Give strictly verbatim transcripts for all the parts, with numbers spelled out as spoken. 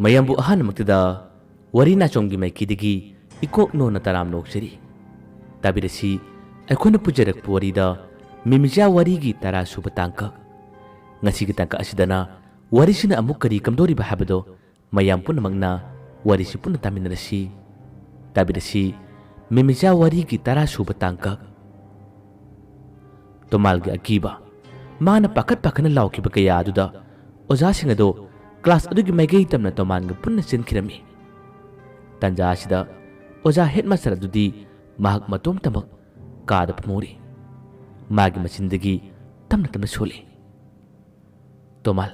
ꯃꯌꯥꯝꯕꯨ ꯑꯍꯥꯟꯕꯃꯛꯇꯗ ꯋꯥꯔꯤ ꯅꯥꯆꯣꯝꯒꯤ ꯃꯥꯏꯀꯩꯗꯒꯤ ꯏꯀꯣꯛ ꯅꯣꯟꯅ ꯇꯔꯥꯝꯅ ꯑꯣꯛꯆꯔꯤ꯫ ꯇꯥꯕꯤꯔꯁꯤ, ꯑꯩꯈꯣꯏꯅ ꯄꯨꯖꯔꯛꯄ ꯋꯥꯔꯤꯗ ꯃꯤꯃꯤꯆꯥ ꯋꯥꯔꯤꯒꯤ ꯇꯔꯥ ꯁꯨꯕ ꯇꯥꯡꯀꯛ꯫ ꯉꯁꯤꯒꯤ ꯇꯥꯡꯀꯛ ꯑꯁꯤꯗꯅ ꯋꯥꯔꯤꯁꯤꯅ ꯑꯃꯨꯛ ꯀꯔꯤ ꯀꯝꯗꯧꯔꯤꯕ ꯍꯥꯏꯕꯗꯣ ꯃꯌꯥꯝ ꯄꯨꯝꯅꯃꯛꯅ ꯋꯥꯔꯤꯁꯤ ꯄꯨꯟꯅ ꯇꯥꯃꯤꯟꯅꯔꯁꯤ꯫ ꯇꯥꯕꯤꯔꯁꯤ, ꯃꯤꯃꯤꯆꯥ ꯋꯥꯔꯤꯒꯤ ꯇꯔꯥ ꯁꯨꯕ ꯇꯥꯡꯀꯛ꯫ ꯇꯣꯃꯥꯜꯒꯤ ꯑꯀꯤꯕ, ꯃꯥꯅ ꯄꯥꯈꯠ ꯄꯥꯈꯠꯅ ꯂꯥꯎꯈꯤꯕ ꯀꯌꯥ ꯑꯗꯨꯗ ꯑꯣꯖꯥꯁꯤꯡ ꯑꯗꯣ ꯀ꯭ꯂꯥꯁ ꯑꯗꯨꯒꯤ ꯃꯥꯏꯀꯩ ꯇꯝꯅ ꯇꯣꯃꯥꯜꯒ ꯄꯨꯟꯅ ꯆꯦꯟꯈꯤꯔꯝꯃꯤ꯫ ꯇꯥꯟꯖꯥ ꯑꯁꯤꯗ ꯑꯣꯖꯥ ꯍꯦꯗꯃꯥꯁꯇꯔ ꯑꯗꯨꯗꯤ ꯃꯍꯥꯛ ꯃꯇꯣꯝꯇꯃꯛ ꯀꯥꯗ ꯐꯝꯍꯧꯔꯤ꯫ ꯃꯥꯒꯤ ꯃꯆꯤꯟꯗꯒꯤ ꯇꯞꯅ ꯇꯞꯅ ꯁꯣꯜꯂꯤ, "ꯇꯣꯃꯥꯜ,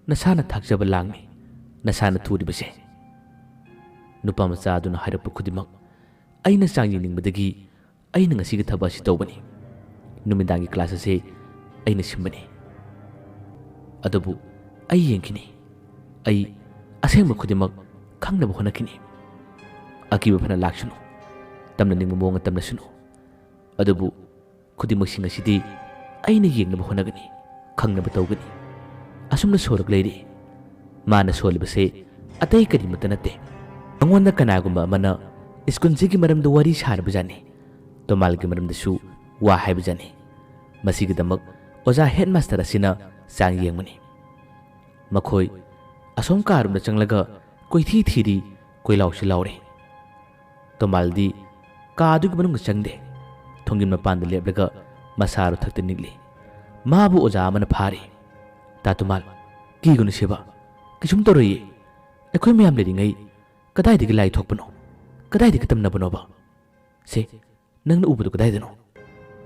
ꯅꯁꯥꯅ ꯊꯥꯛꯆꯕ ꯂꯥꯡꯅꯤ ꯅꯁꯥꯅ ꯊꯨꯔꯤꯕꯁꯦ꯫ ꯅꯨꯄꯥ ꯃꯆꯥ ꯑꯗꯨꯅ ꯍꯥꯏꯔꯛꯄ ꯈꯨꯗꯤꯡꯃꯛ ꯑꯩꯅ ꯆꯥꯡ ꯌꯦꯡꯅꯤꯡꯕꯗꯒꯤ ꯑꯩꯅ ꯉꯁꯤꯒꯤ ꯊꯕꯛ ꯑꯁꯤ ꯇꯧꯕꯅꯤ꯫ ꯅꯨꯃꯤꯗꯥꯡꯒꯤ ꯀ꯭ꯂꯥꯁ ꯑꯁꯤ ꯑꯩꯅ ꯁꯤꯟꯕꯅꯤ꯫ ꯑꯗꯨꯕꯨ ꯑꯩ ꯌꯦꯡꯈꯤꯅꯤ꯫ ꯑꯩ ꯑꯁꯦꯡꯕ ꯈꯨꯗꯤꯡꯃꯛ ꯈꯪꯅꯕ ꯍꯣꯠꯅꯈꯤꯅꯤ꯫ ꯑꯀꯤꯕ ꯐꯅ ꯂꯥꯛꯁꯅꯨ, ꯇꯝꯅꯅꯤꯡꯕ ꯃꯑꯣꯡꯗ ꯇꯝꯅꯁꯅꯨ꯫ ꯑꯗꯨꯕꯨ ꯈꯨꯗꯤꯡꯃꯛꯁꯤꯡ ꯑꯁꯤꯗꯤ ꯑꯩꯅ ꯌꯦꯡꯅꯕ ꯍꯣꯠꯅꯒꯅꯤ, ꯈꯪꯅꯕ ꯇꯧꯒꯅꯤ꯫" ꯑꯁꯨꯝꯅ ꯁꯣꯔꯛ ꯂꯩꯔꯤ꯫ ꯃꯥꯅ ꯁꯣꯜꯂꯤꯕꯁꯦ ꯑꯇꯩ ꯀꯔꯤꯃꯠꯇ ꯅꯠꯇꯦ꯫ ꯃꯉꯣꯟꯗ ꯀꯅꯥꯒꯨꯝꯕ ꯑꯃꯅ ꯁ꯭ꯀꯨꯜꯁꯤꯒꯤ ꯃꯔꯝꯗ ꯋꯥꯔꯤ ꯁꯥꯔꯕꯖꯥꯠꯅꯤ꯫ ꯇꯣꯃꯥꯜꯒꯤ ꯃꯔꯝꯗꯁꯨ ꯋꯥ ꯍꯥꯏꯕꯖꯥꯠꯅꯤ꯫ ꯃꯁꯤꯒꯤꯗꯃꯛ ꯑꯣꯖꯥ ꯍꯦꯗꯃꯥꯁꯇꯔ ꯑꯁꯤꯅ ꯆꯥꯡ ꯌꯦꯡꯕꯅꯤ꯫ ꯃꯈꯣꯏ ꯑꯁꯣꯝ ꯀꯥꯔꯣꯝꯗ ꯆꯪꯂꯒ ꯀꯣꯏꯊꯤ ꯊꯤꯔꯤ, ꯀꯣꯏꯂꯥꯎꯁꯨ ꯂꯥꯎꯔꯤ꯫ ꯇꯣꯃꯥꯜꯗꯤ ꯀꯥ ꯑꯗꯨꯒꯤ ꯃꯅꯨꯡꯗ ꯆꯪꯗꯦ꯫ ꯊꯣꯡꯖꯤꯟ ꯃꯄꯥꯟꯗ ꯂꯦꯞꯂꯒ ꯃꯁꯥ ꯔꯨꯊꯛꯇ ꯅꯤꯛꯂꯤ꯫ ꯃꯥꯕꯨ ꯑꯣꯖꯥ ꯑꯃꯅ ꯐꯥꯔꯤ꯫ "ꯇꯥ ꯇꯣꯃꯥꯜ, ꯀꯤꯒꯅꯨ ꯁꯦꯕ, ꯀꯩꯁꯨꯝ ꯇꯧꯔꯣꯏꯌꯦ꯫ ꯑꯩꯈꯣꯏ ꯃꯌꯥꯝ ꯂꯩꯔꯤꯉꯩ ꯀꯗꯥꯏꯗꯒꯤ ꯂꯥꯏ ꯊꯣꯛꯄꯅꯣ? ꯀꯗꯥꯏꯗꯒꯤ ꯇꯝꯅꯕꯅꯣꯕ? ꯁꯦ, ꯅꯪꯅ ꯎꯕꯗꯣ ꯀꯗꯥꯏꯗꯅꯣ?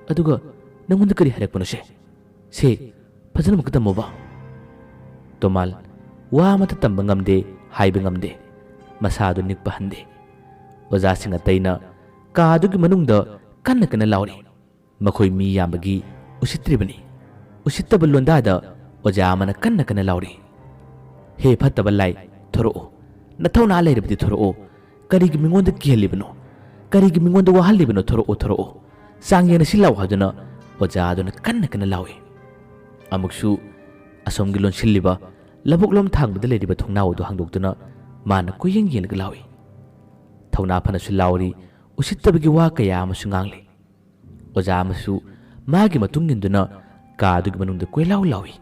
ꯑꯗꯨꯒ ꯅꯪꯉꯣꯟꯗ ꯀꯔꯤ ꯍꯥꯏꯔꯛꯄꯅꯣ ꯁꯦ? ꯁꯦ, ꯐꯖꯅ ꯑꯃꯨꯛꯀ ꯇꯝꯃꯣꯕ꯫" ꯇꯣꯃꯥꯜ ꯋꯥ ꯑꯃꯠꯇ ꯇꯝꯕ ꯉꯝꯗꯦ, ꯍꯥꯏꯕ ꯉꯝꯗꯦ꯫ ꯃꯁꯥꯗꯨ ꯅꯤꯛꯄ ꯍꯟꯗꯦ꯫ ꯑꯣꯖꯥꯁꯤꯡ ꯑꯇꯩꯅ ꯀꯥ ꯑꯗꯨꯒꯤ ꯃꯅꯨꯡꯗ ꯀꯟꯅ ꯀꯟꯅ ꯂꯥꯎꯔꯤ꯫ ꯃꯈꯣꯏ ꯃꯤ ꯌꯥꯝꯕꯒꯤ ꯎꯁꯤꯠꯇ꯭ꯔꯤꯕꯅꯤ꯫ ꯎꯁꯤꯠꯇꯕ ꯂꯣꯟꯗꯥꯗ ꯑꯣꯖꯥ ꯑꯃꯅ ꯀꯟꯅ ꯀꯟꯅ ꯂꯥꯎꯔꯤ, "ꯍꯦ ꯐꯠꯇꯕ ꯂꯥꯏ, ꯊꯣꯔꯛꯑꯣ꯫ ꯅꯊꯧꯅꯥ ꯂꯩꯔꯕꯗꯤ ꯊꯣꯔꯛꯑꯣ꯫ ꯀꯔꯤꯒꯤ ꯃꯤꯉꯣꯟꯗ ꯀꯤꯍꯜꯂꯤꯕꯅꯣ? ꯀꯔꯤꯒꯤ ꯃꯤꯉꯣꯟꯗ ꯋꯥꯍꯜꯂꯤꯕꯅꯣ? ꯊꯣꯔꯛꯑꯣ, ꯊꯣꯔꯛꯑꯣ꯫ ꯆꯥꯡ ꯌꯦꯡꯅꯁꯤ ꯂꯥꯛꯑꯣ" ꯍꯥꯏꯗꯨꯅ ꯑꯣꯖꯥ ꯑꯗꯨꯅ ꯀꯟꯅ ꯀꯟꯅ ꯂꯥꯎꯏ꯫ ꯑꯃꯨꯛꯁꯨ ꯑꯁꯣꯝꯒꯤ ꯂꯣꯟꯁꯤꯜꯂꯤꯕ ꯂꯧꯕꯨꯛꯂꯣꯝ ꯊꯥꯡꯕꯗ ꯂꯩꯔꯤꯕ ꯊꯣꯡꯅꯥꯎ ꯑꯗꯨ ꯍꯥꯡꯗꯣꯛꯇꯨꯅ ꯃꯥꯅ ꯀꯣꯏꯌꯦꯡ ꯌꯦꯡꯂꯒ ꯂꯥꯎꯏ꯫ ꯊꯧꯅꯥ ꯐꯅꯁꯨ ꯂꯥꯎꯔꯤ, ꯎꯁꯤꯠꯇꯕꯒꯤ ꯋꯥ ꯀꯌꯥ ꯑꯃꯁꯨ ꯉꯥꯡꯂꯤ꯫ ꯑꯣꯖꯥ ꯑꯃꯁꯨ ꯃꯥꯒꯤ ꯃꯇꯨꯡ ꯏꯟꯗꯨꯅ ꯀꯥ ꯑꯗꯨꯒꯤ ꯃꯅꯨꯡꯗ ꯀꯣꯏꯂꯥꯎ ꯂꯥꯎꯏ꯫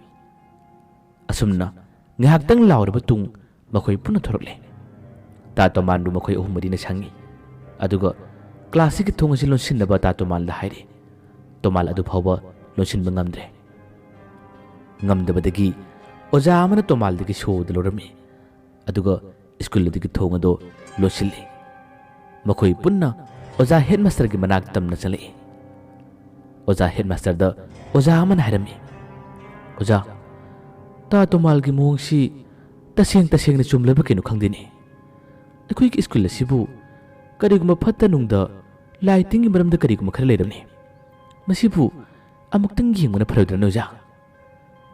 ꯑꯁꯨꯝꯅ ꯉꯥꯏꯍꯥꯛꯇꯪ ꯂꯥꯎꯔꯕ ꯇꯨꯡ ꯃꯈꯣꯏ ꯄꯨꯟꯅ ꯊꯣꯔꯛꯂꯦ꯫ ꯇꯥ ꯇꯣꯃꯥꯟꯕꯨ ꯃꯈꯣꯏ ꯑꯍꯨꯝ ꯃꯔꯤꯅ ꯁꯪꯉꯤ꯫ ꯑꯗꯨꯒ ꯀ꯭ꯂꯥꯁꯁꯤꯒꯤ ꯊꯣꯡ ꯑꯁꯤ ꯂꯣꯟꯁꯤꯟꯅꯕ ꯇꯥ ꯇꯣꯃꯥꯟꯗ ꯍꯥꯏꯔꯤ꯫ ꯇꯣꯃꯥꯟ ꯑꯗꯨ ꯐꯥꯎꯕ ꯂꯣꯟꯁꯤꯟꯕ ꯉꯝꯗ꯭ꯔꯦ꯫ ꯉꯝꯗꯕꯗꯒꯤ ꯑꯣꯖꯥ ꯑꯃꯅ ꯇꯣꯃꯥꯟꯗꯒꯤ ꯁꯣꯗꯨ ꯂꯧꯔꯝꯃꯤ꯫ ꯑꯗꯨꯒ ꯁ꯭ꯀꯨꯜ ꯑꯗꯨꯒꯤ ꯊꯣꯡ ꯑꯗꯨ ꯂꯣꯟꯁꯤꯜꯂꯤ꯫ ꯃꯈꯣꯏ ꯄꯨꯟꯅ ꯑꯣꯖꯥ ꯍꯦꯗꯃꯥꯁꯇꯔꯒꯤ ꯃꯅꯥꯛ ꯇꯝꯅ ꯆꯪꯂꯛꯏ꯫ ꯑꯣꯖꯥ ꯍꯦꯗꯃꯥꯁꯇꯔꯗ ꯑꯣꯖꯥ ꯑꯃꯅ ꯍꯥꯏꯔꯝꯃꯤ, "ꯑꯣꯖꯥ, ꯇꯥ ꯇꯣꯃꯥꯜꯒꯤ ꯃꯑꯣꯡꯁꯤ ꯇꯁꯦꯡ ꯇꯁꯦꯡꯅ ꯆꯨꯝꯂꯕ ꯀꯩꯅꯣ ꯈꯪꯗꯦꯅꯦ꯫ ꯑꯩꯈꯣꯏꯒꯤ ꯁ꯭ꯀꯨꯜ ꯑꯁꯤꯕꯨ ꯀꯔꯤꯒꯨꯝꯕ ꯐꯠꯇ ꯅꯨꯡꯗ, ꯂꯥꯏ ꯇꯤꯟꯒꯤ ꯃꯔꯝꯗ ꯀꯔꯤꯒꯨꯝꯕ ꯈꯔ ꯂꯩꯔꯝꯅꯤ꯫ ꯃꯁꯤꯕꯨ ꯑꯃꯨꯛꯇꯪ ꯌꯦꯡꯕꯅ ꯐꯔꯣꯏꯗ꯭ꯔꯅꯦ ꯑꯣꯖꯥ?"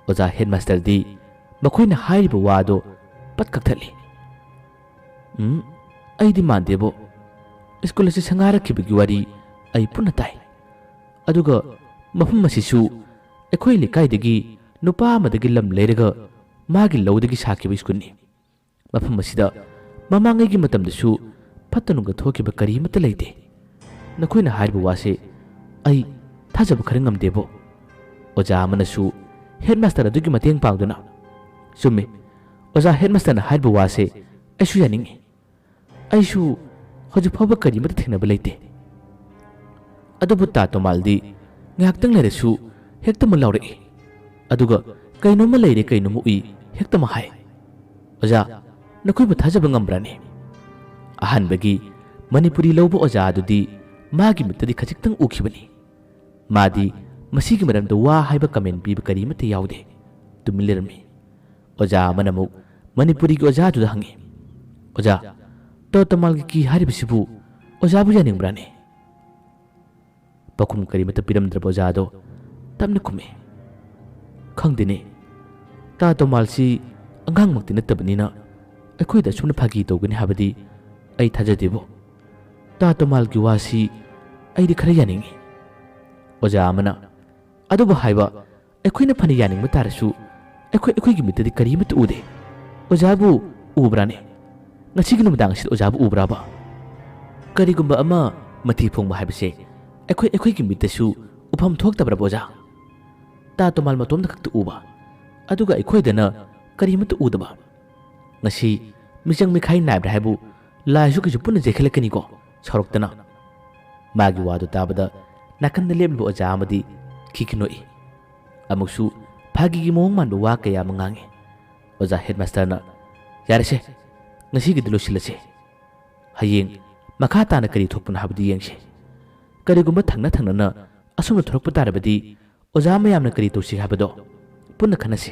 ꯑꯣꯖꯥ ꯍꯦꯗꯃꯥꯁꯇꯔꯗꯤ ꯃꯈꯣꯏꯅ ꯍꯥꯏꯔꯤꯕ ꯋꯥꯗꯣ ꯄꯠ ꯀꯛꯊꯠꯂꯤ꯫ "ꯎꯝ, ꯑꯩꯗꯤ ꯃꯥꯟꯗꯦꯕꯣ꯫ ꯁ꯭ꯀꯨꯜ ꯑꯁꯤ ꯁꯪꯒꯥꯔꯛꯈꯤꯕꯒꯤ ꯋꯥꯔꯤ ꯑꯩ ꯄꯨꯟꯅ ꯇꯥꯏ꯫ ꯑꯗꯨꯒ ꯃꯐꯝ ꯑꯁꯤꯁꯨ ꯑꯩꯈꯣꯏ ꯂꯩꯀꯥꯏꯗꯒꯤ ꯅꯨꯄꯥ ꯑꯃꯗꯒꯤ ꯂꯝ ꯂꯩꯔꯒ ꯃꯥꯒꯤ ꯂꯧꯗꯒꯤ ꯁꯥꯈꯤꯕ ꯁ꯭ꯀꯨꯜꯅꯤ꯫ ꯃꯐꯝ ꯑꯁꯤꯗ ꯃꯃꯥꯡꯉꯩꯒꯤ ꯃꯇꯝꯗꯁꯨ ꯐꯠꯇ ꯅꯨꯡꯗ ꯊꯣꯛꯈꯤꯕ ꯀꯔꯤ ꯑꯃꯠꯇ ꯂꯩꯇꯦ꯫ ꯅꯈꯣꯏꯅ ꯍꯥꯏꯔꯤꯕ ꯋꯥꯁꯦ ꯑꯩ ꯊꯥꯖꯕ ꯈꯔ ꯉꯝꯗꯦꯕꯣ꯫" ꯑꯣꯖꯥ ꯑꯃꯅꯁꯨ ꯍꯦꯗꯃꯥꯁꯇꯔ ꯑꯗꯨꯒꯤ ꯃꯇꯦꯡ ꯄꯥꯡꯗꯨꯅ, "ꯆꯨꯝꯃꯤ, ꯑꯣꯖꯥ ꯍꯦꯗꯃꯥꯁꯇꯔꯅ ꯍꯥꯏꯔꯤꯕ ꯋꯥꯁꯦ ꯑꯩꯁꯨ ꯌꯥꯅꯤꯡꯉꯤ꯫ ꯑꯩꯁꯨ ꯍꯧꯖꯤꯛ ꯐꯥꯎꯕ ꯀꯔꯤꯃꯠꯇ ꯊꯦꯡꯅꯕ ꯂꯩꯇꯦ꯫" ꯑꯗꯨꯕꯨ ꯇꯥ ꯇꯣꯃꯥꯜꯗꯤ ꯉꯥꯏꯍꯥꯛꯇꯪ ꯂꯩꯔꯁꯨ ꯍꯦꯛꯇꯃꯛ ꯂꯥꯎꯔꯛꯏ꯫ ꯑꯗꯨꯒ ꯀꯩꯅꯣꯝꯃ ꯂꯩꯔꯦ, ꯀꯩꯅꯣꯝꯃ ꯎꯏ, ꯍꯦꯛꯇꯃꯛ ꯍꯥꯏ꯫ "ꯑꯣꯖꯥ, ꯅꯈꯣꯏꯕꯨ ꯊꯥꯖꯕ ꯉꯝꯕ꯭ꯔꯥꯅꯦ?" ꯑꯍꯥꯟꯕꯒꯤ ꯃꯅꯤꯄꯨꯔꯤ ꯂꯧꯕ ꯑꯣꯖꯥ ꯑꯗꯨꯗꯤ ꯃꯥꯒꯤ ꯃꯤꯠꯇꯗꯤ ꯈꯖꯤꯛꯇꯪ ꯎꯈꯤꯕꯅꯤ꯫ ꯃꯥꯗꯤ ꯃꯁꯤꯒꯤ ꯃꯔꯝꯗ ꯋꯥ ꯍꯥꯏꯕ ꯀꯃꯦꯟ ꯄꯤꯕ ꯀꯔꯤꯃꯠꯇ ꯌꯥꯎꯗꯦ꯫ ꯇꯨꯃꯤꯟ ꯂꯩꯔꯝꯃꯤ꯫ ꯑꯣꯖꯥ ꯑꯃꯅ ꯑꯃꯨꯛ ꯃꯅꯤꯄꯨꯔꯤꯒꯤ ꯑꯣꯖꯥ ꯑꯗꯨꯗ ꯍꯪꯉꯤ, "ꯑꯣꯖꯥ, ꯇꯥ ꯇꯣꯃꯥꯜꯒꯤ ꯀꯤ ꯍꯥꯏꯔꯤꯕꯁꯤꯕꯨ ꯑꯣꯖꯥꯕꯨ ꯌꯥꯅꯤꯡꯕ꯭ꯔꯥꯅꯦ?" ꯄꯥꯎꯈꯨꯝ ꯀꯔꯤꯃꯠꯇ ꯄꯤꯔꯝꯗ꯭ꯔꯕ ꯑꯣꯖꯥ ꯑꯗꯣ ꯇꯞꯅ ꯈꯨꯝꯃꯤ, "ꯈꯪꯗꯦꯅꯦ꯫ ꯇꯥ ꯇꯣꯃꯥꯜꯁꯤ ꯑꯉꯥꯡꯃꯛꯇꯤ ꯅꯠꯇꯕꯅꯤꯅ ꯑꯩꯈꯣꯏꯗ ꯑꯁꯨꯝꯅ ꯐꯥꯒꯤ ꯇꯧꯒꯅꯤ ꯍꯥꯏꯕꯗꯤ ꯑꯩ ꯊꯥꯖꯗꯦꯕꯣ꯫ ꯇꯥ ꯇꯣꯃꯥꯜꯒꯤ ꯋꯥꯁꯤ ꯑꯩꯗꯤ ꯈꯔ ꯌꯥꯅꯤꯡꯏ꯫" ꯑꯣꯖꯥ ꯑꯃꯅ, "ꯑꯗꯨꯕꯨ ꯍꯥꯏꯕ, ꯑꯩꯈꯣꯏꯅ ꯐꯅ ꯌꯥꯅꯤꯡꯕ ꯇꯥꯔꯁꯨ "ꯑꯩꯈꯣꯏ, ꯑꯩꯈꯣꯏꯒꯤ ꯃꯤꯠꯇꯗꯤ ꯀꯔꯤꯃꯠꯇ ꯎꯗꯦ꯫ ꯑꯣꯖꯥꯕꯨ ꯎꯕ꯭ꯔꯥꯅꯦ? ꯉꯁꯤꯒꯤ ꯅꯨꯃꯤꯗꯥꯡ ꯑꯁꯤꯗ ꯑꯣꯖꯥꯕꯨ ꯎꯕ꯭ꯔꯥꯕ?" "ꯀꯔꯤꯒꯨꯝꯕ ꯑꯃ ꯃꯊꯤ ꯐꯣꯡꯕ ꯍꯥꯏꯕꯁꯦ ꯑꯩꯈꯣꯏ, ꯑꯩꯈꯣꯏꯒꯤ ꯃꯤꯠꯇꯁꯨ ꯎꯐꯝ ꯊꯣꯛꯇꯕ꯭ꯔꯕ ꯑꯣꯖꯥ? ꯇꯥ ꯇꯣꯃꯥꯜ ꯃꯇꯣꯝꯇ ꯈꯛꯇ ꯎꯕ, ꯑꯗꯨꯒ ꯑꯩꯈꯣꯏꯗꯅ ꯀꯔꯤꯃꯠꯇ ꯎꯗꯕ꯫ ꯉꯁꯤ ꯃꯤꯆꯪ ꯃꯤꯈꯥꯏ ꯅꯥꯏꯕ꯭ꯔꯥ ꯍꯥꯏꯕꯨ ꯂꯥꯏꯁꯨ ꯀꯩꯁꯨ ꯄꯨꯟꯅ ꯆꯦꯟꯈꯠꯂꯛꯀꯅꯤꯀꯣ ꯁꯣꯔꯣꯛꯇꯅ꯫" ꯃꯥꯒꯤ ꯋꯥꯗꯨ ꯇꯥꯕꯗ ꯅꯥꯀꯟꯗ ꯂꯦꯞꯂꯤꯕ ꯑꯣꯖꯥ ꯑꯃꯗꯤ ꯈꯤꯈꯤ ꯅꯣꯛꯏ꯫ ꯑꯃꯨꯛꯁꯨ ꯐꯥꯒꯤꯒꯤ ꯃꯑꯣꯡ ꯃꯥꯟꯕ ꯋꯥ ꯀꯌꯥ ꯑꯃ ꯉꯥꯡꯏ꯫ ꯑꯣꯖꯥ ꯍꯦꯗꯃꯥꯁꯇꯔꯅ, "ꯌꯥꯔꯦꯁꯦ, ꯉꯁꯤꯒꯤꯗꯤ ꯂꯣꯏꯁꯤꯜꯂꯁꯦ꯫ ꯍꯌꯦꯡ ꯃꯈꯥ ꯇꯥꯅ ꯀꯔꯤ ꯊꯣꯛꯄꯅꯣ ꯍꯥꯏꯕꯗꯨ ꯌꯦꯡꯁꯤ꯫ ꯀꯔꯤꯒꯨꯝꯕ ꯊꯪꯅ ꯊꯪꯅꯅ ꯑꯁꯨꯝꯅ ꯊꯣꯔꯛꯄ ꯇꯥꯔꯕꯗꯤ ꯑꯣꯖꯥ ꯃꯌꯥꯝꯅ ꯀꯔꯤ ꯇꯧꯁꯤ ꯍꯥꯏꯕꯗꯣ ꯄꯨꯟꯅ ꯈꯟꯅꯁꯤ,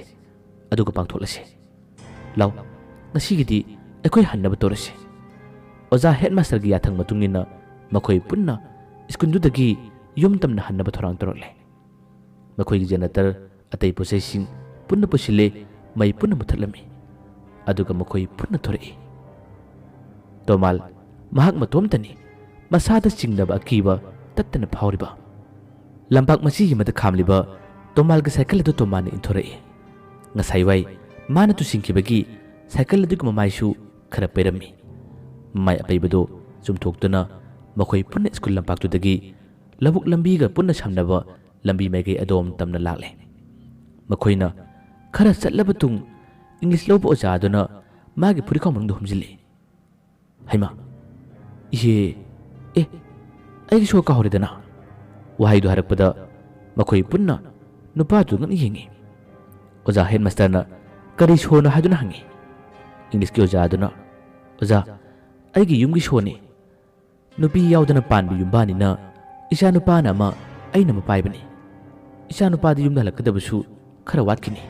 ꯑꯗꯨꯒ ꯄꯥꯡꯊꯣꯛꯂꯁꯤ꯫ ꯂꯥꯎ, ꯉꯁꯤꯒꯤꯗꯤ ꯑꯩꯈꯣꯏ ꯍꯟꯅꯕ ꯇꯧꯔꯁꯤ꯫" ꯑꯣꯖꯥ ꯍꯦꯗꯃꯥꯁꯇꯔꯒꯤ ꯌꯥꯊꯪ ꯃꯇꯨꯡ ꯏꯟꯅ ꯃꯈꯣꯏ ꯄꯨꯟꯅ ꯁ꯭ꯀꯨꯜꯗꯨꯗꯒꯤ ꯌꯨꯝ ꯇꯝꯅ ꯍꯟꯅꯕ ꯊꯧꯔꯥꯡ ꯇꯧꯔꯛꯂꯦ꯫ ꯃꯈꯣꯏꯒꯤ ꯖꯦꯅꯦꯔꯦꯇꯔ, ꯑꯇꯩ ꯄꯣꯠꯆꯩꯁꯤꯡ ꯄꯨꯟꯅ ꯄꯨꯁꯤꯜꯂꯦ, ꯃꯩ ꯄꯨꯟꯅ ꯃꯨꯊꯠꯂꯝꯃꯤ꯫ ꯑꯗꯨꯒ ꯃꯈꯣꯏ ꯄꯨꯟꯅ ꯊꯣꯔꯛꯏ꯫ ꯇꯣꯃꯥꯜ ꯃꯍꯥꯛ ꯃꯇꯣꯝꯇꯅꯤ ꯃꯁꯥꯗ ꯆꯤꯡꯅꯕ ꯑꯀꯤꯕ ꯇꯠꯇꯅ ꯐꯥꯎꯔꯤꯕ꯫ ꯂꯝꯄꯥꯛ ꯃꯆꯤ ꯑꯃꯗ ꯈꯥꯝꯂꯤꯕ ꯇꯣꯃꯥꯜꯒꯤ ꯁꯥꯏꯀꯜ ꯑꯗꯨ ꯇꯣꯃꯥꯜꯅ ꯏꯟꯊꯣꯔꯛꯏ꯫ ꯉꯁꯥꯏ ꯋꯥꯏ ꯃꯥꯅ ꯇꯨꯁꯤꯟꯈꯤꯕꯒꯤ ꯁꯥꯏꯀꯜ ꯑꯗꯨꯒꯤ ꯃꯃꯥꯏꯁꯨ ꯈꯔ ꯄꯩꯔꯝꯃꯤ꯫ ꯃꯃꯥꯏ ꯑꯄꯩꯕꯗꯨ ꯆꯨꯝꯊꯣꯛꯇꯨꯅ ꯃꯈꯣꯏ ꯄꯨꯟꯅ ꯁ꯭ꯀꯨꯜ ꯂꯝꯄꯥꯛꯇꯨꯗꯒꯤ ꯂꯧꯕꯨꯛ ꯂꯝꯕꯤꯒ ꯄꯨꯟꯅ ꯁꯝꯅꯕ ꯂꯝꯕꯤ ꯃꯥꯏꯀꯩ ꯑꯗꯣꯝ ꯇꯝꯅ ꯂꯥꯛꯂꯦ꯫ ꯃꯈꯣꯏꯅ ꯈꯔ ꯆꯠꯂꯕ ꯇꯨꯡ ꯏꯪꯂꯤꯁ ꯂꯧꯕ ꯑꯣꯖꯥ ꯑꯗꯨꯅ ꯃꯥꯒꯤ ꯐꯨꯔꯤꯠꯈꯥꯎ ꯃꯅꯨꯡꯗ ꯍꯨꯝꯖꯤꯜꯂꯤ꯫ "ꯍꯩꯃꯥ! ꯏꯍꯦ! ꯑꯦ! ꯑꯩꯒꯤ ꯁꯣ ꯀꯥꯎꯔꯦꯗꯅ!" ꯋꯥꯍꯩꯗꯨ ꯍꯥꯏꯔꯛꯄꯗ ꯃꯈꯣꯏ ꯄꯨꯟꯅ ꯅꯨꯄꯥꯗꯨ ꯉꯛꯅ ꯌꯦꯡꯉꯤ꯫ ꯑꯣꯖꯥ ꯍꯦꯗꯃꯥꯁꯇꯔꯅ "ꯀꯔꯤ ꯁꯣꯅꯣ?" ꯍꯥꯏꯗꯨꯅ ꯍꯪꯉꯤ꯫ ꯏꯪꯂꯤꯁꯀꯤ ꯑꯣꯖꯥ ꯑꯗꯨꯅ, "ꯑꯣꯖꯥ, ꯑꯩꯒꯤ ꯌꯨꯝꯒꯤ ꯁꯣꯅꯤ꯫ ꯅꯨꯄꯤ ꯌꯥꯎꯗꯅ ꯄꯥꯟꯕ ꯌꯨꯝꯕꯥꯟꯅꯤꯅ ꯏꯆꯥꯅꯨꯄꯥꯅ ꯑꯃ, ꯑꯩꯅ ꯑꯃ ꯄꯥꯏꯕꯅꯤ꯫ ꯏꯆꯥꯅꯨꯄꯥꯗꯤ ꯌꯨꯝꯗ ꯍꯜꯂꯛꯀꯗꯕꯁꯨ ꯈꯔ ꯋꯥꯠꯈꯤꯅꯤ꯫"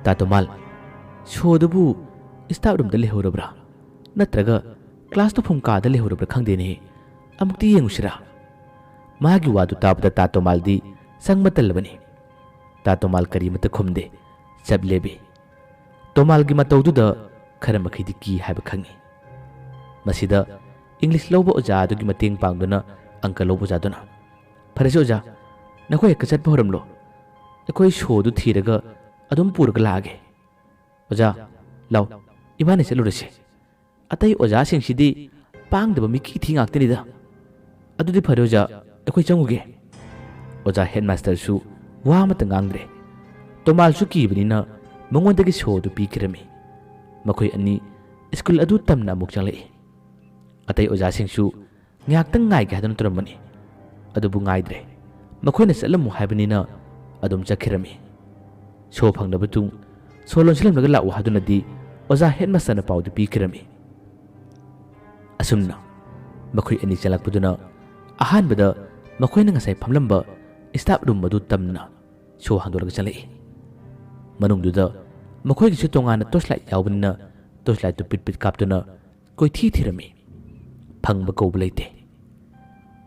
"ꯇꯥ ꯇꯣꯃꯥꯜ, ꯁꯣꯗꯨꯕꯨ ꯁ꯭ꯇꯥꯐ ꯔꯨꯝꯗ ꯂꯩꯍꯧꯔꯕ꯭ꯔꯥ? ꯅꯠꯇ꯭ꯔꯒ ꯀ꯭ꯂꯥꯁ ꯇꯧꯐꯝ ꯀꯥꯗ ꯂꯩꯍꯧꯔꯕ꯭ꯔꯥ ꯈꯪꯗꯦꯅꯦ꯫ ꯑꯃꯨꯛꯇ ꯌꯦꯡꯉꯨꯁꯤꯔꯥ?" ꯃꯥꯒꯤ ꯋꯥꯗꯨ ꯇꯥꯕꯗ ꯇꯥ ꯇꯣꯃꯥꯜꯗꯤ ꯆꯪꯕ ꯇꯜꯂꯕꯅꯤ꯫ ꯇꯥ ꯇꯣꯃꯥꯜ ꯀꯔꯤꯃꯠꯇ ꯈꯨꯝꯗꯦ꯫ ꯆꯞ ꯂꯦꯞꯄꯤ꯫ ꯇꯣꯃꯥꯜꯒꯤ ꯃꯇꯧꯗꯨꯗ ꯈꯔ ꯃꯈꯩꯗꯤ ꯀꯤ ꯍꯥꯏꯕ ꯈꯪꯏ꯫ ꯃꯁꯤꯗ ꯏꯪꯂꯤꯁ ꯂꯧꯕ ꯑꯣꯖꯥ ꯑꯗꯨꯒꯤ ꯃꯇꯦꯡ ꯄꯥꯡꯗꯨꯅ ꯑꯪꯀ ꯂꯧꯕ ꯑꯣꯖꯥꯗꯨꯅ, "ꯐꯔꯦꯁꯦ ꯑꯣꯖꯥ, ꯅꯈꯣꯏ ꯍꯦꯛꯇ ꯆꯠꯄ ꯍꯧꯔꯝꯂꯣ꯫ ꯑꯩꯈꯣꯏ ꯁꯣꯗꯨ ꯊꯤꯔꯒ ꯑꯗꯨꯝ ꯄꯨꯔꯒ ꯂꯥꯛꯑꯒꯦ꯫ ꯑꯣꯖꯥ, ꯂꯥꯎ, ꯏꯕꯥꯅꯤ ꯆꯠꯂꯨꯔꯁꯤ꯫ ꯑꯇꯩ ꯑꯣꯖꯥꯁꯤꯡꯁꯤꯗꯤ ꯄꯥꯡꯗꯕ ꯃꯤꯀꯤ ꯊꯤ ꯉꯥꯛꯇꯅꯤꯗ꯫ ꯑꯗꯨꯗꯤ ꯐꯔꯦ ꯑꯣꯖꯥ, ꯑꯩꯈꯣꯏ ꯆꯪꯉꯨꯒꯦ꯫ ꯑꯣꯖꯥ ꯍꯦꯗꯃꯥꯁꯇꯔꯁꯨ ꯋꯥ ꯑꯃꯠꯇ ꯉꯥꯡꯗ꯭ꯔꯦ꯫ ꯇꯣꯃꯥꯜꯁꯨ ꯀꯤꯕꯅꯤꯅ ꯃꯉꯣꯟꯗꯒꯤ ꯁꯣ ꯑꯗꯨ ꯄꯤꯈꯤꯔꯝꯃꯤ꯫ ꯃꯈꯣꯏ ꯑꯅꯤ ꯁ꯭ꯀꯨꯜ ꯑꯗꯨ ꯇꯝꯅ ꯑꯃꯨꯛ ꯆꯪꯂꯛꯏ꯫ ꯑꯇꯩ ꯑꯣꯖꯥꯁꯤꯡꯁꯨ ꯉꯥꯏꯍꯥꯛꯇꯪ ꯉꯥꯏꯒꯦ ꯍꯥꯏꯗꯨꯅ ꯇꯧꯔꯝꯕꯅꯤ꯫ ꯑꯗꯨꯕꯨ ꯉꯥꯏꯗ꯭ꯔꯦ꯫ ꯃꯈꯣꯏꯅ ꯆꯠꯂꯝꯃꯨ ꯍꯥꯏꯕꯅꯤꯅ ꯑꯗꯨꯝ ꯆꯠꯈꯤꯔꯝꯃꯤ꯫ ꯁꯣ ꯐꯪꯅꯕ ꯇꯨꯡ ꯁꯣ ꯂꯣꯟꯁꯤꯜꯂꯝꯂꯒ ꯂꯥꯛꯎ ꯍꯥꯏꯗꯨꯅꯗꯤ ꯑꯣꯖꯥ ꯍꯦꯗꯃꯥꯁꯇꯔꯅ ꯄꯥꯎꯗꯨ ꯄꯤꯈꯤꯔꯝꯃꯤ꯫ ꯑꯁꯨꯝꯅ ꯃꯈꯣꯏ ꯑꯅꯤ ꯆꯪꯂꯛꯄꯗꯨꯅ ꯑꯍꯥꯟꯕꯗ ꯃꯈꯣꯏꯅ ꯉꯁꯥꯏ ꯐꯝꯂꯝꯕ ꯁ꯭ꯇꯥꯐ ꯔꯨꯝ ꯑꯗꯨ ꯇꯝꯅ ꯁꯣ ꯍꯥꯡꯗꯣꯛꯂꯒ ꯆꯪꯂꯛꯏ꯫ ꯃꯅꯨꯡꯗꯨꯗ ꯃꯈꯣꯏꯒꯤꯁꯨ ꯇꯣꯉꯥꯟꯅ ꯇꯣꯔꯆ ꯂꯥꯏꯠ ꯌꯥꯎꯕꯅꯤꯅ ꯇꯣꯔꯆ ꯂꯥꯏꯠꯇꯨ ꯄꯤꯠ ꯄꯤꯠ ꯀꯥꯞꯇꯨꯅ ꯀꯣꯏꯊꯤ ꯊꯤꯔꯝꯃꯤ꯫ ꯐꯪꯕ ꯀꯧꯕ ꯂꯩꯇꯦ꯫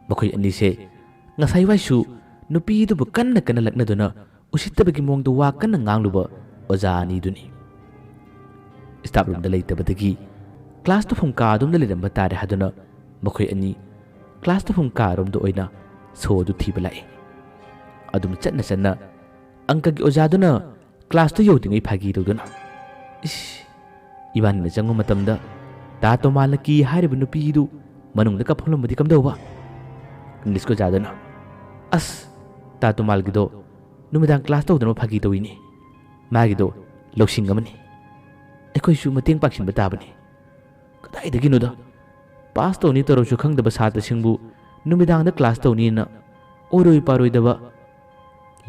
ꯃꯈꯣꯏ ꯑꯅꯤꯁꯦ ꯉꯁꯥꯏ ꯋꯥꯏꯁꯨ ꯅꯨꯄꯤ ꯑꯗꯨꯕꯨ ꯀꯟꯅ ꯀꯟꯅ ꯂꯛꯅꯗꯨꯅ ꯎꯁꯤꯠꯇꯕꯒꯤ ꯃꯑꯣꯡꯗ ꯋꯥ ꯀꯟꯅ ꯉꯥꯡꯂꯨꯕ ꯑꯣꯖꯥ ꯑꯅꯤꯗꯨꯅꯤ꯫ ꯁ꯭ꯇꯥꯐ ꯔꯨꯝꯗ ꯂꯩꯇꯕꯗꯒꯤ ꯀ꯭ꯂꯥꯁ ꯇꯧꯐꯝ ꯀꯥ ꯑꯗꯣꯝꯗ ꯂꯩꯔꯝꯕ ꯇꯥꯔꯦ ꯍꯥꯏꯗꯨꯅ ꯃꯈꯣꯏ ꯑꯅꯤ ꯀ꯭ꯂꯥꯁ ꯇꯧꯐꯝ ꯀꯥ ꯑꯔꯣꯝꯗ ꯑꯣꯏꯅ ꯁꯣ ꯑꯗꯨ ꯊꯤꯕ ꯂꯥꯛꯏ꯫ ꯑꯗꯨꯝ ꯆꯠꯅ ꯆꯠꯅ ꯑꯪꯀꯒꯤ ꯑꯣꯖꯥꯗꯨꯅ ꯀ꯭ꯂꯥꯁꯇꯨ ꯌꯧꯗ꯭ꯔꯤꯉꯩ ꯐꯥꯒꯤ ꯇꯧꯗꯨꯅ, "ꯏꯁ, ꯏꯕꯥꯅꯤꯅ ꯆꯪꯕ ꯃꯇꯝꯗ ꯇꯥ ꯇꯣꯃꯥꯜꯅ ꯀꯤ ꯍꯥꯏꯔꯤꯕ ꯅꯨꯄꯤꯗꯨ ꯃꯅꯨꯡꯗ ꯀꯞꯐꯝꯂꯝꯕꯗꯤ ꯀꯝꯗꯧꯕ?" ꯏꯪꯂꯤꯁꯀꯤ ꯑꯣꯖꯥꯗꯨꯅ, "ꯑꯁ, ꯇꯥ ꯇꯣꯃꯥꯜꯒꯤꯗꯣ ꯅꯨꯃꯤꯗꯥꯡ ꯀ꯭ꯂꯥꯁ ꯇꯧꯗꯅꯕ ꯐꯥꯒꯤ ꯇꯧꯏꯅꯤ꯫ ꯃꯥꯒꯤꯗꯣ ꯂꯧꯁꯤꯡ ꯑꯃꯅꯤ꯫ ꯑꯩꯈꯣꯏꯁꯨ ꯃꯇꯦꯡ ꯄꯥꯡꯁꯤꯟꯕ ꯇꯥꯕꯅꯤ꯫ ꯀꯗꯥꯏꯗꯒꯤꯅꯣꯗ? ꯄꯥꯁ ꯇꯧꯅꯤ ꯇꯧꯔꯁꯨ ꯈꯪꯗꯕ ꯁꯥꯇ꯭ꯔꯁꯤꯡꯕꯨ ꯅꯨꯃꯤꯗꯥꯡꯗ ꯀ꯭ꯂꯥꯁ ꯇꯧꯅꯤꯅ ꯑꯣꯏꯔꯣꯏ ꯄꯥꯔꯣꯏꯗꯕ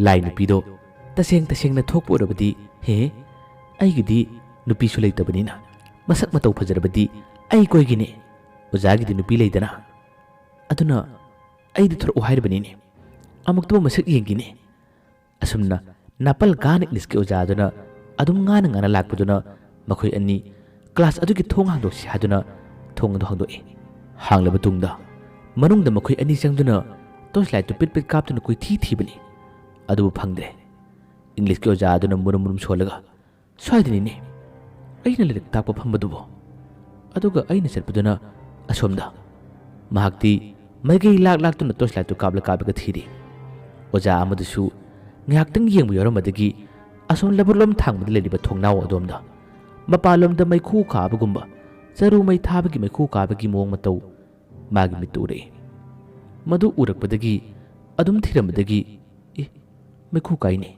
ꯂꯥꯏ ꯅꯨꯄꯤꯗꯣ ꯇꯁꯦꯡ ꯇꯁꯦꯡꯅ ꯊꯣꯛꯄ ꯑꯣꯏꯔꯕꯗꯤ, ꯍꯦ, ꯑꯩꯒꯤꯗꯤ ꯅꯨꯄꯤꯁꯨ ꯂꯩꯇꯕꯅꯤꯅ ꯃꯁꯛ ꯃꯇꯧ ꯐꯖꯔꯕꯗꯤ ꯑꯩ ꯀꯣꯏꯒꯤꯅꯤ꯫ ꯑꯣꯖꯥꯒꯤꯗꯤ ꯅꯨꯄꯤ ꯂꯩꯗꯅ꯫ ꯑꯗꯨꯅ ꯑꯩꯗꯤ ꯊꯣꯔꯛꯎ ꯍꯥꯏꯔꯤꯕꯅꯤꯅꯦ꯫ ꯑꯃꯨꯛꯇꯕꯨ ꯃꯁꯛ ꯌꯦꯡꯒꯤꯅꯤ꯫" ꯑꯁꯨꯝꯅ ꯅꯥꯄꯜ ꯒꯥꯟ ꯏꯪꯂꯤꯁꯀꯤ ꯑꯣꯖꯥꯗꯨꯅ ꯑꯗꯨꯝ ꯉꯥꯅ ꯉꯥꯅ ꯂꯥꯛꯄꯗꯨꯅ ꯃꯈꯣꯏ ꯑꯅꯤ ꯀ꯭ꯂꯥꯁ ꯑꯗꯨꯒꯤ ꯊꯣꯡ ꯍꯥꯡꯗꯣꯛꯁꯤ ꯍꯥꯏꯗꯨꯅ ꯊꯣꯡ ꯑꯗꯨ ꯍꯥꯡꯗꯣꯛꯏ꯫ ꯍꯥꯡꯂꯕ ꯇꯨꯡꯗ ꯃꯅꯨꯡꯗ ꯃꯈꯣꯏ ꯑꯅꯤ ꯆꯪꯗꯨꯅ ꯇꯣꯔꯆ ꯂꯥꯏꯠꯇꯨ ꯄꯤꯠ ꯄꯤꯠ ꯀꯥꯞꯇꯨꯅ ꯀꯣꯏꯊꯤ ꯊꯤꯕꯅꯤ꯫ ꯑꯗꯨꯕꯨ ꯐꯪꯗ꯭ꯔꯦ꯫ ꯏꯪꯂꯤꯁꯀꯤ ꯑꯣꯖꯥ ꯑꯗꯨꯅ ꯃꯨꯔꯨꯝ ꯃꯨꯔꯨꯝ ꯁꯣꯜꯂꯒ, "ꯁ꯭ꯋꯥꯏꯗꯅꯤꯅꯦ ꯑꯩꯅ ꯂꯥꯏꯔꯤꯛ ꯇꯥꯛꯄ ꯐꯝꯕꯗꯨꯕꯨ꯫ ꯑꯗꯨꯒ ꯑꯩꯅ ꯆꯠꯄꯗꯨꯅ ꯑꯁꯣꯝꯗ꯫" ꯃꯍꯥꯛꯇꯤ ꯃꯥꯏꯀꯩ ꯂꯥꯛ ꯂꯥꯛꯇꯨꯅ ꯇꯣꯔꯆ ꯂꯥꯏꯠꯇꯨ ꯀꯥꯞꯂ ꯀꯥꯞꯂꯒ ꯊꯤꯔꯤ꯫ ꯑꯣꯖꯥ ꯑꯃꯗꯨꯁꯨ ꯉꯥꯏꯍꯥꯛꯇꯪ ꯌꯦꯡꯕ ꯌꯥꯎꯔꯝꯕꯗꯒꯤ ꯑꯁꯣꯝ ꯂꯕꯨꯛꯂꯣꯝ ꯊꯥꯡꯕꯗ ꯂꯩꯔꯤꯕ ꯊꯣꯡꯅꯥꯎ ꯑꯗꯣꯝꯗ ꯃꯄꯥꯟꯂꯣꯝꯗ ꯃꯩꯈꯨ ꯀꯥꯕꯒꯨꯝꯕ, ꯆꯔꯨ ꯃꯩ ꯊꯥꯕꯒꯤ ꯃꯩꯈꯨ ꯀꯥꯕꯒꯤ ꯃꯑꯣꯡ ꯃꯇꯧ ꯃꯥꯒꯤ ꯃꯤꯠꯇ ꯎꯔꯛꯏ꯫ ꯃꯗꯨ ꯎꯔꯛꯄꯗꯒꯤ, ꯑꯗꯨꯝ ꯊꯤꯔꯝꯕꯗꯒꯤ, "ꯑꯦ, ꯃꯩꯈꯨ ꯀꯥꯏꯅꯦ꯫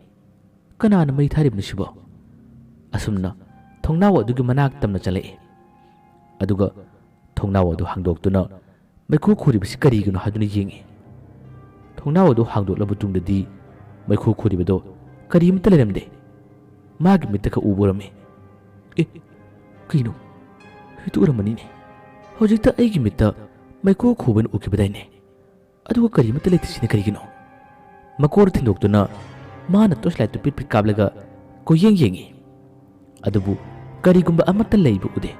ꯀꯅꯥꯅ ꯃꯩ ꯊꯥꯔꯤꯕꯅꯣ ꯁꯤꯕꯣ?" ꯑꯁꯨꯝꯅ ꯊꯣꯡꯅꯥꯎ ꯑꯗꯨꯒꯤ ꯃꯅꯥꯛ ꯇꯝꯅ ꯆꯠꯂꯛꯏ꯫ ꯑꯗꯨꯒ ꯊꯣꯡꯅꯥꯎ ꯑꯗꯨ ꯍꯥꯡꯗꯣꯛꯇꯨꯅ ꯃꯩꯈꯨ ꯈꯨꯔꯤꯕꯁꯤ ꯀꯔꯤꯒꯤꯅꯣ ꯍꯥꯏꯗꯨꯅ ꯌꯦꯡꯉꯤ꯫ ꯊꯣꯡꯅꯥꯎ ꯑꯗꯨ ꯍꯥꯡꯗꯣꯛꯂꯕ ꯃꯇꯨꯡꯗꯗꯤ ꯃꯩꯈꯨ ꯈꯨꯔꯤꯕꯗꯣ ꯀꯔꯤꯃꯠꯇ ꯂꯩꯔꯝꯗꯦ꯫ ꯃꯥꯒꯤ ꯃꯤꯠꯇ ꯈꯛ ꯎꯕ ꯎꯔꯝꯃꯤ꯫ "ꯑꯦ, ꯀꯩꯅꯣ? ꯍꯦꯛꯇ ꯎꯔꯝꯕꯅꯤꯅꯦ꯫ ꯍꯧꯖꯤꯛꯇ ꯑꯩꯒꯤ ꯃꯤꯠꯇ ꯃꯩꯈꯨ ꯈꯨꯕꯅ ꯎꯈꯤꯕꯗꯥꯏꯅꯦ꯫ ꯑꯗꯨꯒ ꯀꯔꯤꯃꯠꯇ ꯂꯩꯇ꯭ꯔꯤꯁꯤꯅ ꯀꯔꯤꯒꯤꯅꯣ?" ꯃꯀꯣꯛ ꯊꯤꯟꯗꯣꯛꯇꯨꯅ ꯃꯥꯅ ꯇꯣꯔꯆ ꯂꯥꯏꯠꯇꯨ ꯄꯤꯠ ꯄꯤꯠ ꯀꯥꯞꯂꯒ ꯀꯣꯏꯌꯦꯡ ꯌꯦꯡꯉꯤ꯫ ꯑꯗꯨꯕꯨ ꯀꯔꯤꯒꯨꯝꯕ ꯑꯃꯠꯇ ꯂꯩꯕ ꯎꯗꯦ꯫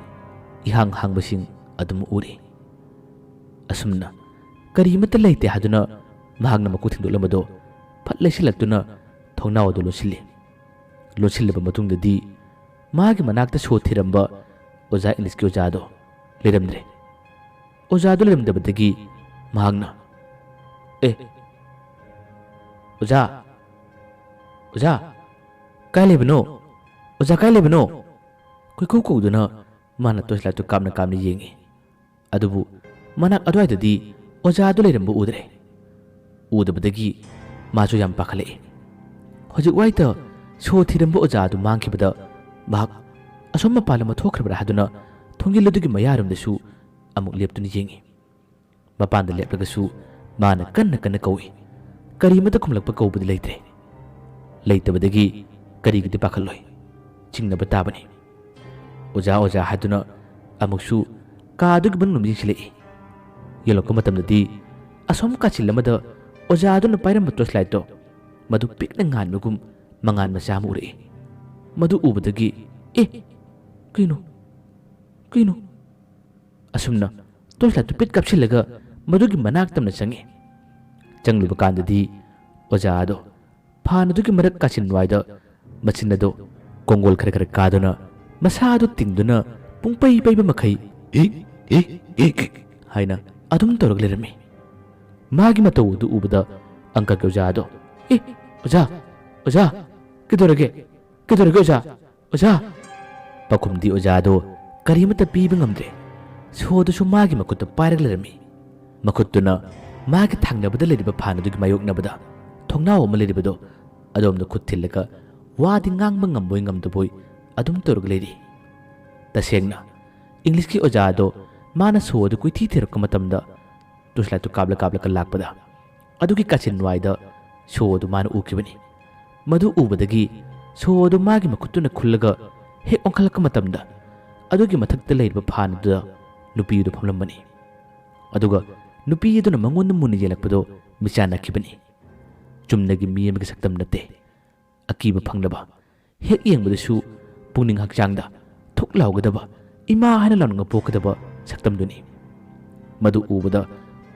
ꯏꯍꯥꯡ ꯍꯥꯡꯕꯁꯤꯡ ꯑꯗꯨꯝ ꯎꯔꯤ꯫ ꯑꯁꯨꯝꯅ ꯀꯔꯤꯃꯠꯇ ꯂꯩꯇꯦ ꯍꯥꯏꯗꯨꯅ ꯃꯍꯥꯛꯅ ꯃꯀꯣꯛ ꯊꯤꯟꯗꯣꯛꯂꯝꯕꯗꯣ ꯐꯠ ꯂꯩꯁꯤꯜꯂꯛꯇꯨꯅ ꯊꯣꯡꯅꯥꯎ ꯑꯗꯨ ꯂꯣꯟꯁꯤꯜꯂꯤ꯫ ꯂꯣꯟꯁꯤꯜꯂꯕ ꯃꯇꯨꯡꯗꯗꯤ ꯃꯥꯒꯤ ꯃꯅꯥꯛꯇ ꯁꯣ ꯊꯤꯔꯝꯕ ꯑꯣꯖꯥ, ꯏꯪꯂꯤꯁꯀꯤ ꯑꯣꯖꯥꯗꯣ ꯂꯩꯔꯝꯗ꯭ꯔꯦ꯫ ꯑꯣꯖꯥꯗꯣ ꯂꯩꯔꯝꯗꯕꯗꯒꯤ ꯃꯍꯥꯛꯅ, "ꯑꯦ, ꯑꯣꯖꯥ, ꯑꯣꯖꯥ, ꯀꯥꯏ ꯂꯩꯕꯅꯣ? ꯑꯣꯖꯥ, ꯀꯥꯏ ꯂꯩꯕꯅꯣ?" ꯀꯣꯏꯀꯧ ꯀꯧꯗꯨꯅ ꯃꯥꯅ ꯇꯣꯔꯆ ꯂꯥꯏꯠꯇꯨ ꯀꯥꯞꯅ ꯀꯥꯞꯅ ꯌꯦꯡꯉꯤ꯫ ꯑꯗꯨꯕꯨ ꯃꯅꯥꯛ ꯑꯗꯨꯋꯥꯏꯗꯗꯤ ꯑꯣꯖꯥꯗꯨ ꯂꯩꯔꯝꯕ ꯎꯗ꯭ꯔꯦ꯫ ꯎꯗꯕꯗꯒꯤ ꯃꯥꯁꯨ ꯌꯥꯝ ꯄꯥꯈꯠꯂꯛꯏ꯫ ꯍꯧꯖꯤꯛ ꯋꯥꯏꯗ ꯁꯣ ꯊꯤꯔꯝꯕ ꯑꯣꯖꯥꯗꯨ ꯃꯥꯡꯈꯤꯕꯗ ꯃꯍꯥꯛ ꯑꯁꯣꯝ ꯃꯄꯥꯟ ꯂꯝꯗ ꯊꯣꯛꯈ꯭ꯔꯕ꯭ꯔꯥ ꯍꯥꯏꯗꯨꯅ ꯊꯣꯡꯖꯤꯜ ꯑꯗꯨꯒꯤ ꯃꯌꯥꯔꯣꯝꯗꯁꯨ ꯑꯃꯨꯛ ꯂꯦꯞꯇꯨꯅ ꯌꯦꯡꯉꯤ꯫ ꯃꯄꯥꯟꯗ ꯂꯦꯞꯂꯒꯁꯨ ꯃꯥꯅ ꯀꯟꯅ ꯀꯟꯅ ꯀꯧꯏ꯫ ꯀꯔꯤꯃꯠꯇ ꯈꯨꯝꯂꯛꯄ ꯀꯧꯕꯗꯤ ꯂꯩꯇ꯭ꯔꯦ꯫ ꯂꯩꯇꯕꯗꯒꯤ ꯀꯔꯤꯒꯤꯗꯤ ꯄꯥꯈꯠꯂꯣꯏ? ꯆꯤꯡꯅꯕ ꯇꯥꯕꯅꯤ꯫ "ꯑꯣꯖꯥ, ꯑꯣꯖꯥ" ꯍꯥꯏꯗꯨꯅ ꯑꯃꯨꯛꯁꯨ ꯀꯥ ꯑꯗꯨꯒꯤ ꯃꯅꯨꯡ ꯌꯦꯡꯁꯤꯜꯂꯛꯏ꯫ ꯌꯦꯡꯂꯛꯄ ꯃꯇꯝꯗꯗꯤ ꯑꯁꯣꯝ ꯀꯥꯆꯤꯜ ꯑꯃꯗ ꯑꯣꯖꯥ ꯑꯗꯨꯅ ꯄꯥꯏꯔꯝꯕ ꯇꯣꯔꯆ ꯂꯥꯏꯠꯇꯣ ꯃꯗꯨ ꯄꯤꯛꯅ ꯉꯥꯟꯕꯒꯨꯝ ꯃꯉꯥꯜ ꯃꯆꯥ ꯑꯃ ꯎꯔꯛꯏ꯫ ꯃꯗꯨ ꯎꯕꯗꯒꯤ, "ꯑꯦ, ꯀꯩꯅꯣ? ꯀꯩꯅꯣ?" ꯑꯁꯨꯝꯅ ꯇꯣꯔꯆ ꯂꯥꯏꯠꯇꯨ ꯄꯤꯠ ꯀꯥꯞꯁꯤꯜꯂꯒ ꯃꯗꯨꯒꯤ ꯃꯅꯥꯛ ꯇꯝꯅ ꯆꯪꯉꯤ꯫ ꯆꯪꯂꯨꯕ ꯀꯥꯟꯗꯗꯤ ꯑꯣꯖꯥ ꯑꯗꯣ ꯐꯥꯟ ꯑꯗꯨꯒꯤ ꯃꯔꯛ ꯀꯥꯆꯤꯟ ꯋꯥꯏꯗ ꯃꯆꯤꯟ ꯑꯗꯣ ꯀꯣꯡꯒꯣꯜ ꯈꯔ ꯈꯔ ꯀꯥꯗꯨꯅ, ꯃꯁꯥ ꯑꯗꯨ ꯇꯤꯡꯗꯨꯅ ꯄꯨꯡꯄꯩ ꯄꯩꯕ ꯃꯈꯩ "ꯏꯛ, ꯏꯛ, ꯏꯛ" ꯍꯥꯏꯅ ꯑꯗꯨꯝ ꯇꯧꯔꯒ ꯂꯩꯔꯝꯃꯤ꯫ ꯃꯥꯒꯤ ꯃꯇꯧ ꯑꯗꯨ ꯎꯕꯗ ꯑꯪꯀꯒꯤ ꯑꯣꯖꯥ ꯑꯗꯣ, "ꯑꯦ, ꯑꯣꯖꯥ, ꯑꯣꯖꯥ!" "ꯀꯩꯗꯧꯔꯒꯦ? ꯀꯩꯗꯧꯔꯒꯦ ꯑꯣꯖꯥ? ꯑꯣꯖꯥ!" ꯄꯥꯎꯈꯨꯝꯗꯤ ꯑꯣꯖꯥꯗꯣ ꯀꯔꯤꯃꯠꯇ ꯄꯤꯕ ꯉꯝꯗ꯭ꯔꯦ꯫ ꯁꯣꯗꯨꯁꯨ ꯃꯥꯒꯤ ꯃꯈꯨꯠꯇ ꯄꯥꯏꯔꯒ ꯂꯩꯔꯝꯃꯤ꯫ ꯃꯈꯨꯠꯇꯨꯅ ꯃꯥꯒꯤ ꯊꯪꯅꯕꯗ ꯂꯩꯔꯤꯕ ꯐꯥꯟ ꯑꯗꯨꯒꯤ ꯃꯥꯌꯣꯛꯅꯕꯗ ꯊꯣꯡꯅꯥꯎ ꯑꯃ ꯂꯩꯔꯤꯕꯗꯣ ꯑꯗꯣꯝꯗ ꯈꯨꯠ ꯊꯤꯜꯂꯒ ꯋꯥꯗꯤ ꯉꯥꯡꯕ ꯉꯝꯕꯣꯏ ꯉꯝꯗꯕꯣꯏ ꯑꯗꯨꯝ ꯇꯧꯔꯒ ꯂꯩꯔꯤ꯫ ꯇꯁꯦꯡꯅ, ꯏꯪꯂꯤꯁꯀꯤ ꯑꯣꯖꯥ ꯑꯗꯣ ꯃꯥꯅ ꯁꯣ ꯑꯗꯨ ꯀꯣꯏꯊꯤ ꯊꯤꯔꯛꯄ ꯃꯇꯝꯗ ꯇꯣꯔꯆ ꯂꯥꯏꯠꯇꯨ ꯀꯥꯞꯂ ꯀꯥꯞꯂꯒ ꯂꯥꯛꯄꯗ ꯑꯗꯨꯒꯤ ꯀꯥꯆꯤꯟ ꯋꯥꯏꯗ ꯁꯣ ꯑꯗꯨ ꯃꯥꯅ ꯎꯈꯤꯕꯅꯤ꯫ ꯃꯗꯨ ꯎꯕꯗꯒꯤ ꯁꯣ ꯑꯗꯨ ꯃꯥꯒꯤ ꯃꯈꯨꯠꯇꯨꯅ ꯈꯨꯜꯂꯒ ꯍꯦꯛ ꯑꯣꯟꯈꯠꯂꯛꯄ ꯃꯇꯝꯗ ꯑꯗꯨꯒꯤ ꯃꯊꯛꯇ ꯂꯩꯔꯤꯕ ꯐꯥꯟ ꯑꯗꯨꯗ ꯅꯨꯄꯤ ꯑꯗꯨ ꯐꯝꯂꯝꯕꯅꯤ꯫ ꯑꯗꯨꯒ ꯅꯨꯄꯤ ꯑꯗꯨꯅ ꯃꯉꯣꯟꯗ ꯃꯨꯟꯅ ꯌꯦꯡꯂꯛꯄꯗꯨ ꯃꯤꯆꯥꯟꯅꯈꯤꯕꯅꯤ꯫ ꯆꯨꯝꯅꯒꯤ ꯃꯤ ꯑꯃꯒꯤ ꯁꯛꯇꯝ ꯅꯠꯇꯦ꯫ ꯑꯀꯤꯕ ꯐꯪꯂꯕ, ꯍꯦꯛ ꯌꯦꯡꯕꯗꯁꯨ ꯄꯨꯛꯅꯤꯡ ꯍꯛꯆꯥꯡꯗ ꯊꯨꯛ ꯂꯥꯎꯒꯗꯕ, ꯏꯃꯥ ꯍꯥꯏꯅ ꯂꯥꯎꯅꯤꯡꯕ ꯄꯣꯛꯀꯗꯕ ꯁꯛꯇꯝꯗꯨꯅꯤ꯫ ꯃꯗꯨ ꯎꯕꯗ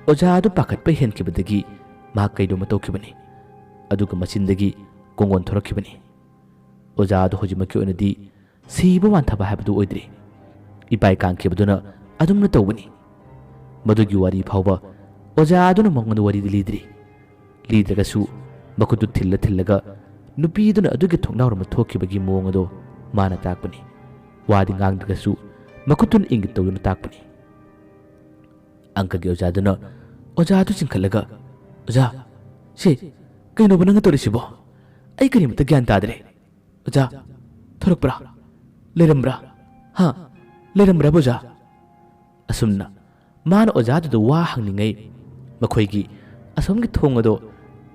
ꯑꯣꯖꯥ ꯑꯗꯨ ꯄꯥꯈꯠꯄ ꯍꯦꯟꯈꯤꯕꯗꯒꯤ ꯃꯍꯥꯛ ꯀꯩꯗꯣꯝꯃ ꯇꯧꯈꯤꯕꯅꯤ꯫ ꯑꯗꯨꯒ ꯃꯆꯤꯟꯗꯒꯤ ꯀꯣꯡꯒꯣꯟ ꯊꯣꯔꯛꯈꯤꯕꯅꯤ꯫ ꯑꯣꯖꯥ ꯑꯗꯨ ꯍꯧꯖꯤꯛꯃꯛꯀꯤ ꯑꯣꯏꯅꯗꯤ ꯁꯤꯕ ꯋꯥꯟꯊꯕ ꯍꯥꯏꯕꯗꯨ ꯑꯣꯏꯗ꯭ꯔꯤ꯫ ꯏꯄꯥꯏ ꯀꯥꯡꯈꯤꯕꯗꯨꯅ ꯑꯗꯨꯝꯅ ꯇꯧꯕꯅꯤ꯫ ꯃꯗꯨꯒꯤ ꯋꯥꯔꯤ ꯐꯥꯎꯕ ꯑꯣꯖꯥ ꯑꯗꯨꯅ ꯃꯉꯣꯟꯗ ꯋꯥꯔꯤꯗꯤ ꯂꯤꯗ꯭ꯔꯤ꯫ ꯂꯤꯗ꯭ꯔꯒꯁꯨ ꯃꯈꯨꯠꯇꯨ ꯊꯤꯜꯂ ꯊꯤꯜꯂꯒ ꯅꯨꯄꯤꯗꯨꯅ ꯑꯗꯨꯒꯤ ꯊꯣꯡꯅꯥꯎꯔꯣꯝꯗ ꯊꯣꯛꯈꯤꯕꯒꯤ ꯃꯑꯣꯡ ꯑꯗꯣ ꯃꯥꯅ ꯇꯥꯛꯄꯅꯤ꯫ ꯋꯥꯗꯤ ꯉꯥꯡꯗ꯭ꯔꯒꯁꯨ ꯃꯈꯨꯠꯇꯨꯅ ꯏꯪꯒꯤꯠ ꯇꯧꯗꯨꯅ ꯇꯥꯛꯄꯅꯤ꯫ ꯑꯪꯀꯒꯤ ꯑꯣꯖꯥꯗꯨꯅ ꯑꯣꯖꯥꯗꯨ ꯆꯤꯡꯈꯠꯂꯒ, "ꯑꯣꯖꯥ, ꯁꯤ ꯀꯩꯅꯣꯕ ꯅꯪꯅ ꯇꯧꯔꯤꯁꯤꯕꯣ? ꯑꯩ ꯀꯔꯤꯃꯇ ꯒ꯭ꯌꯥꯟ ꯇꯥꯗ꯭ꯔꯦ꯫ ꯑꯣꯖꯥ, ꯊꯣꯔꯛꯄ꯭ꯔꯥ? ꯂꯩꯔꯝꯕ꯭ꯔꯥ? ꯍꯥ? ꯂꯩꯔꯝꯕ꯭ꯔꯥꯕ ꯑꯣꯖꯥ?" ꯑꯁꯨꯝꯅ ꯃꯥꯅ ꯑꯣꯖꯥꯗꯨꯗ ꯋꯥ ꯍꯪꯂꯤꯉꯩ ꯃꯈꯣꯏꯒꯤ ꯑꯁꯣꯝꯒꯤ ꯊꯣꯡ ꯑꯗꯣ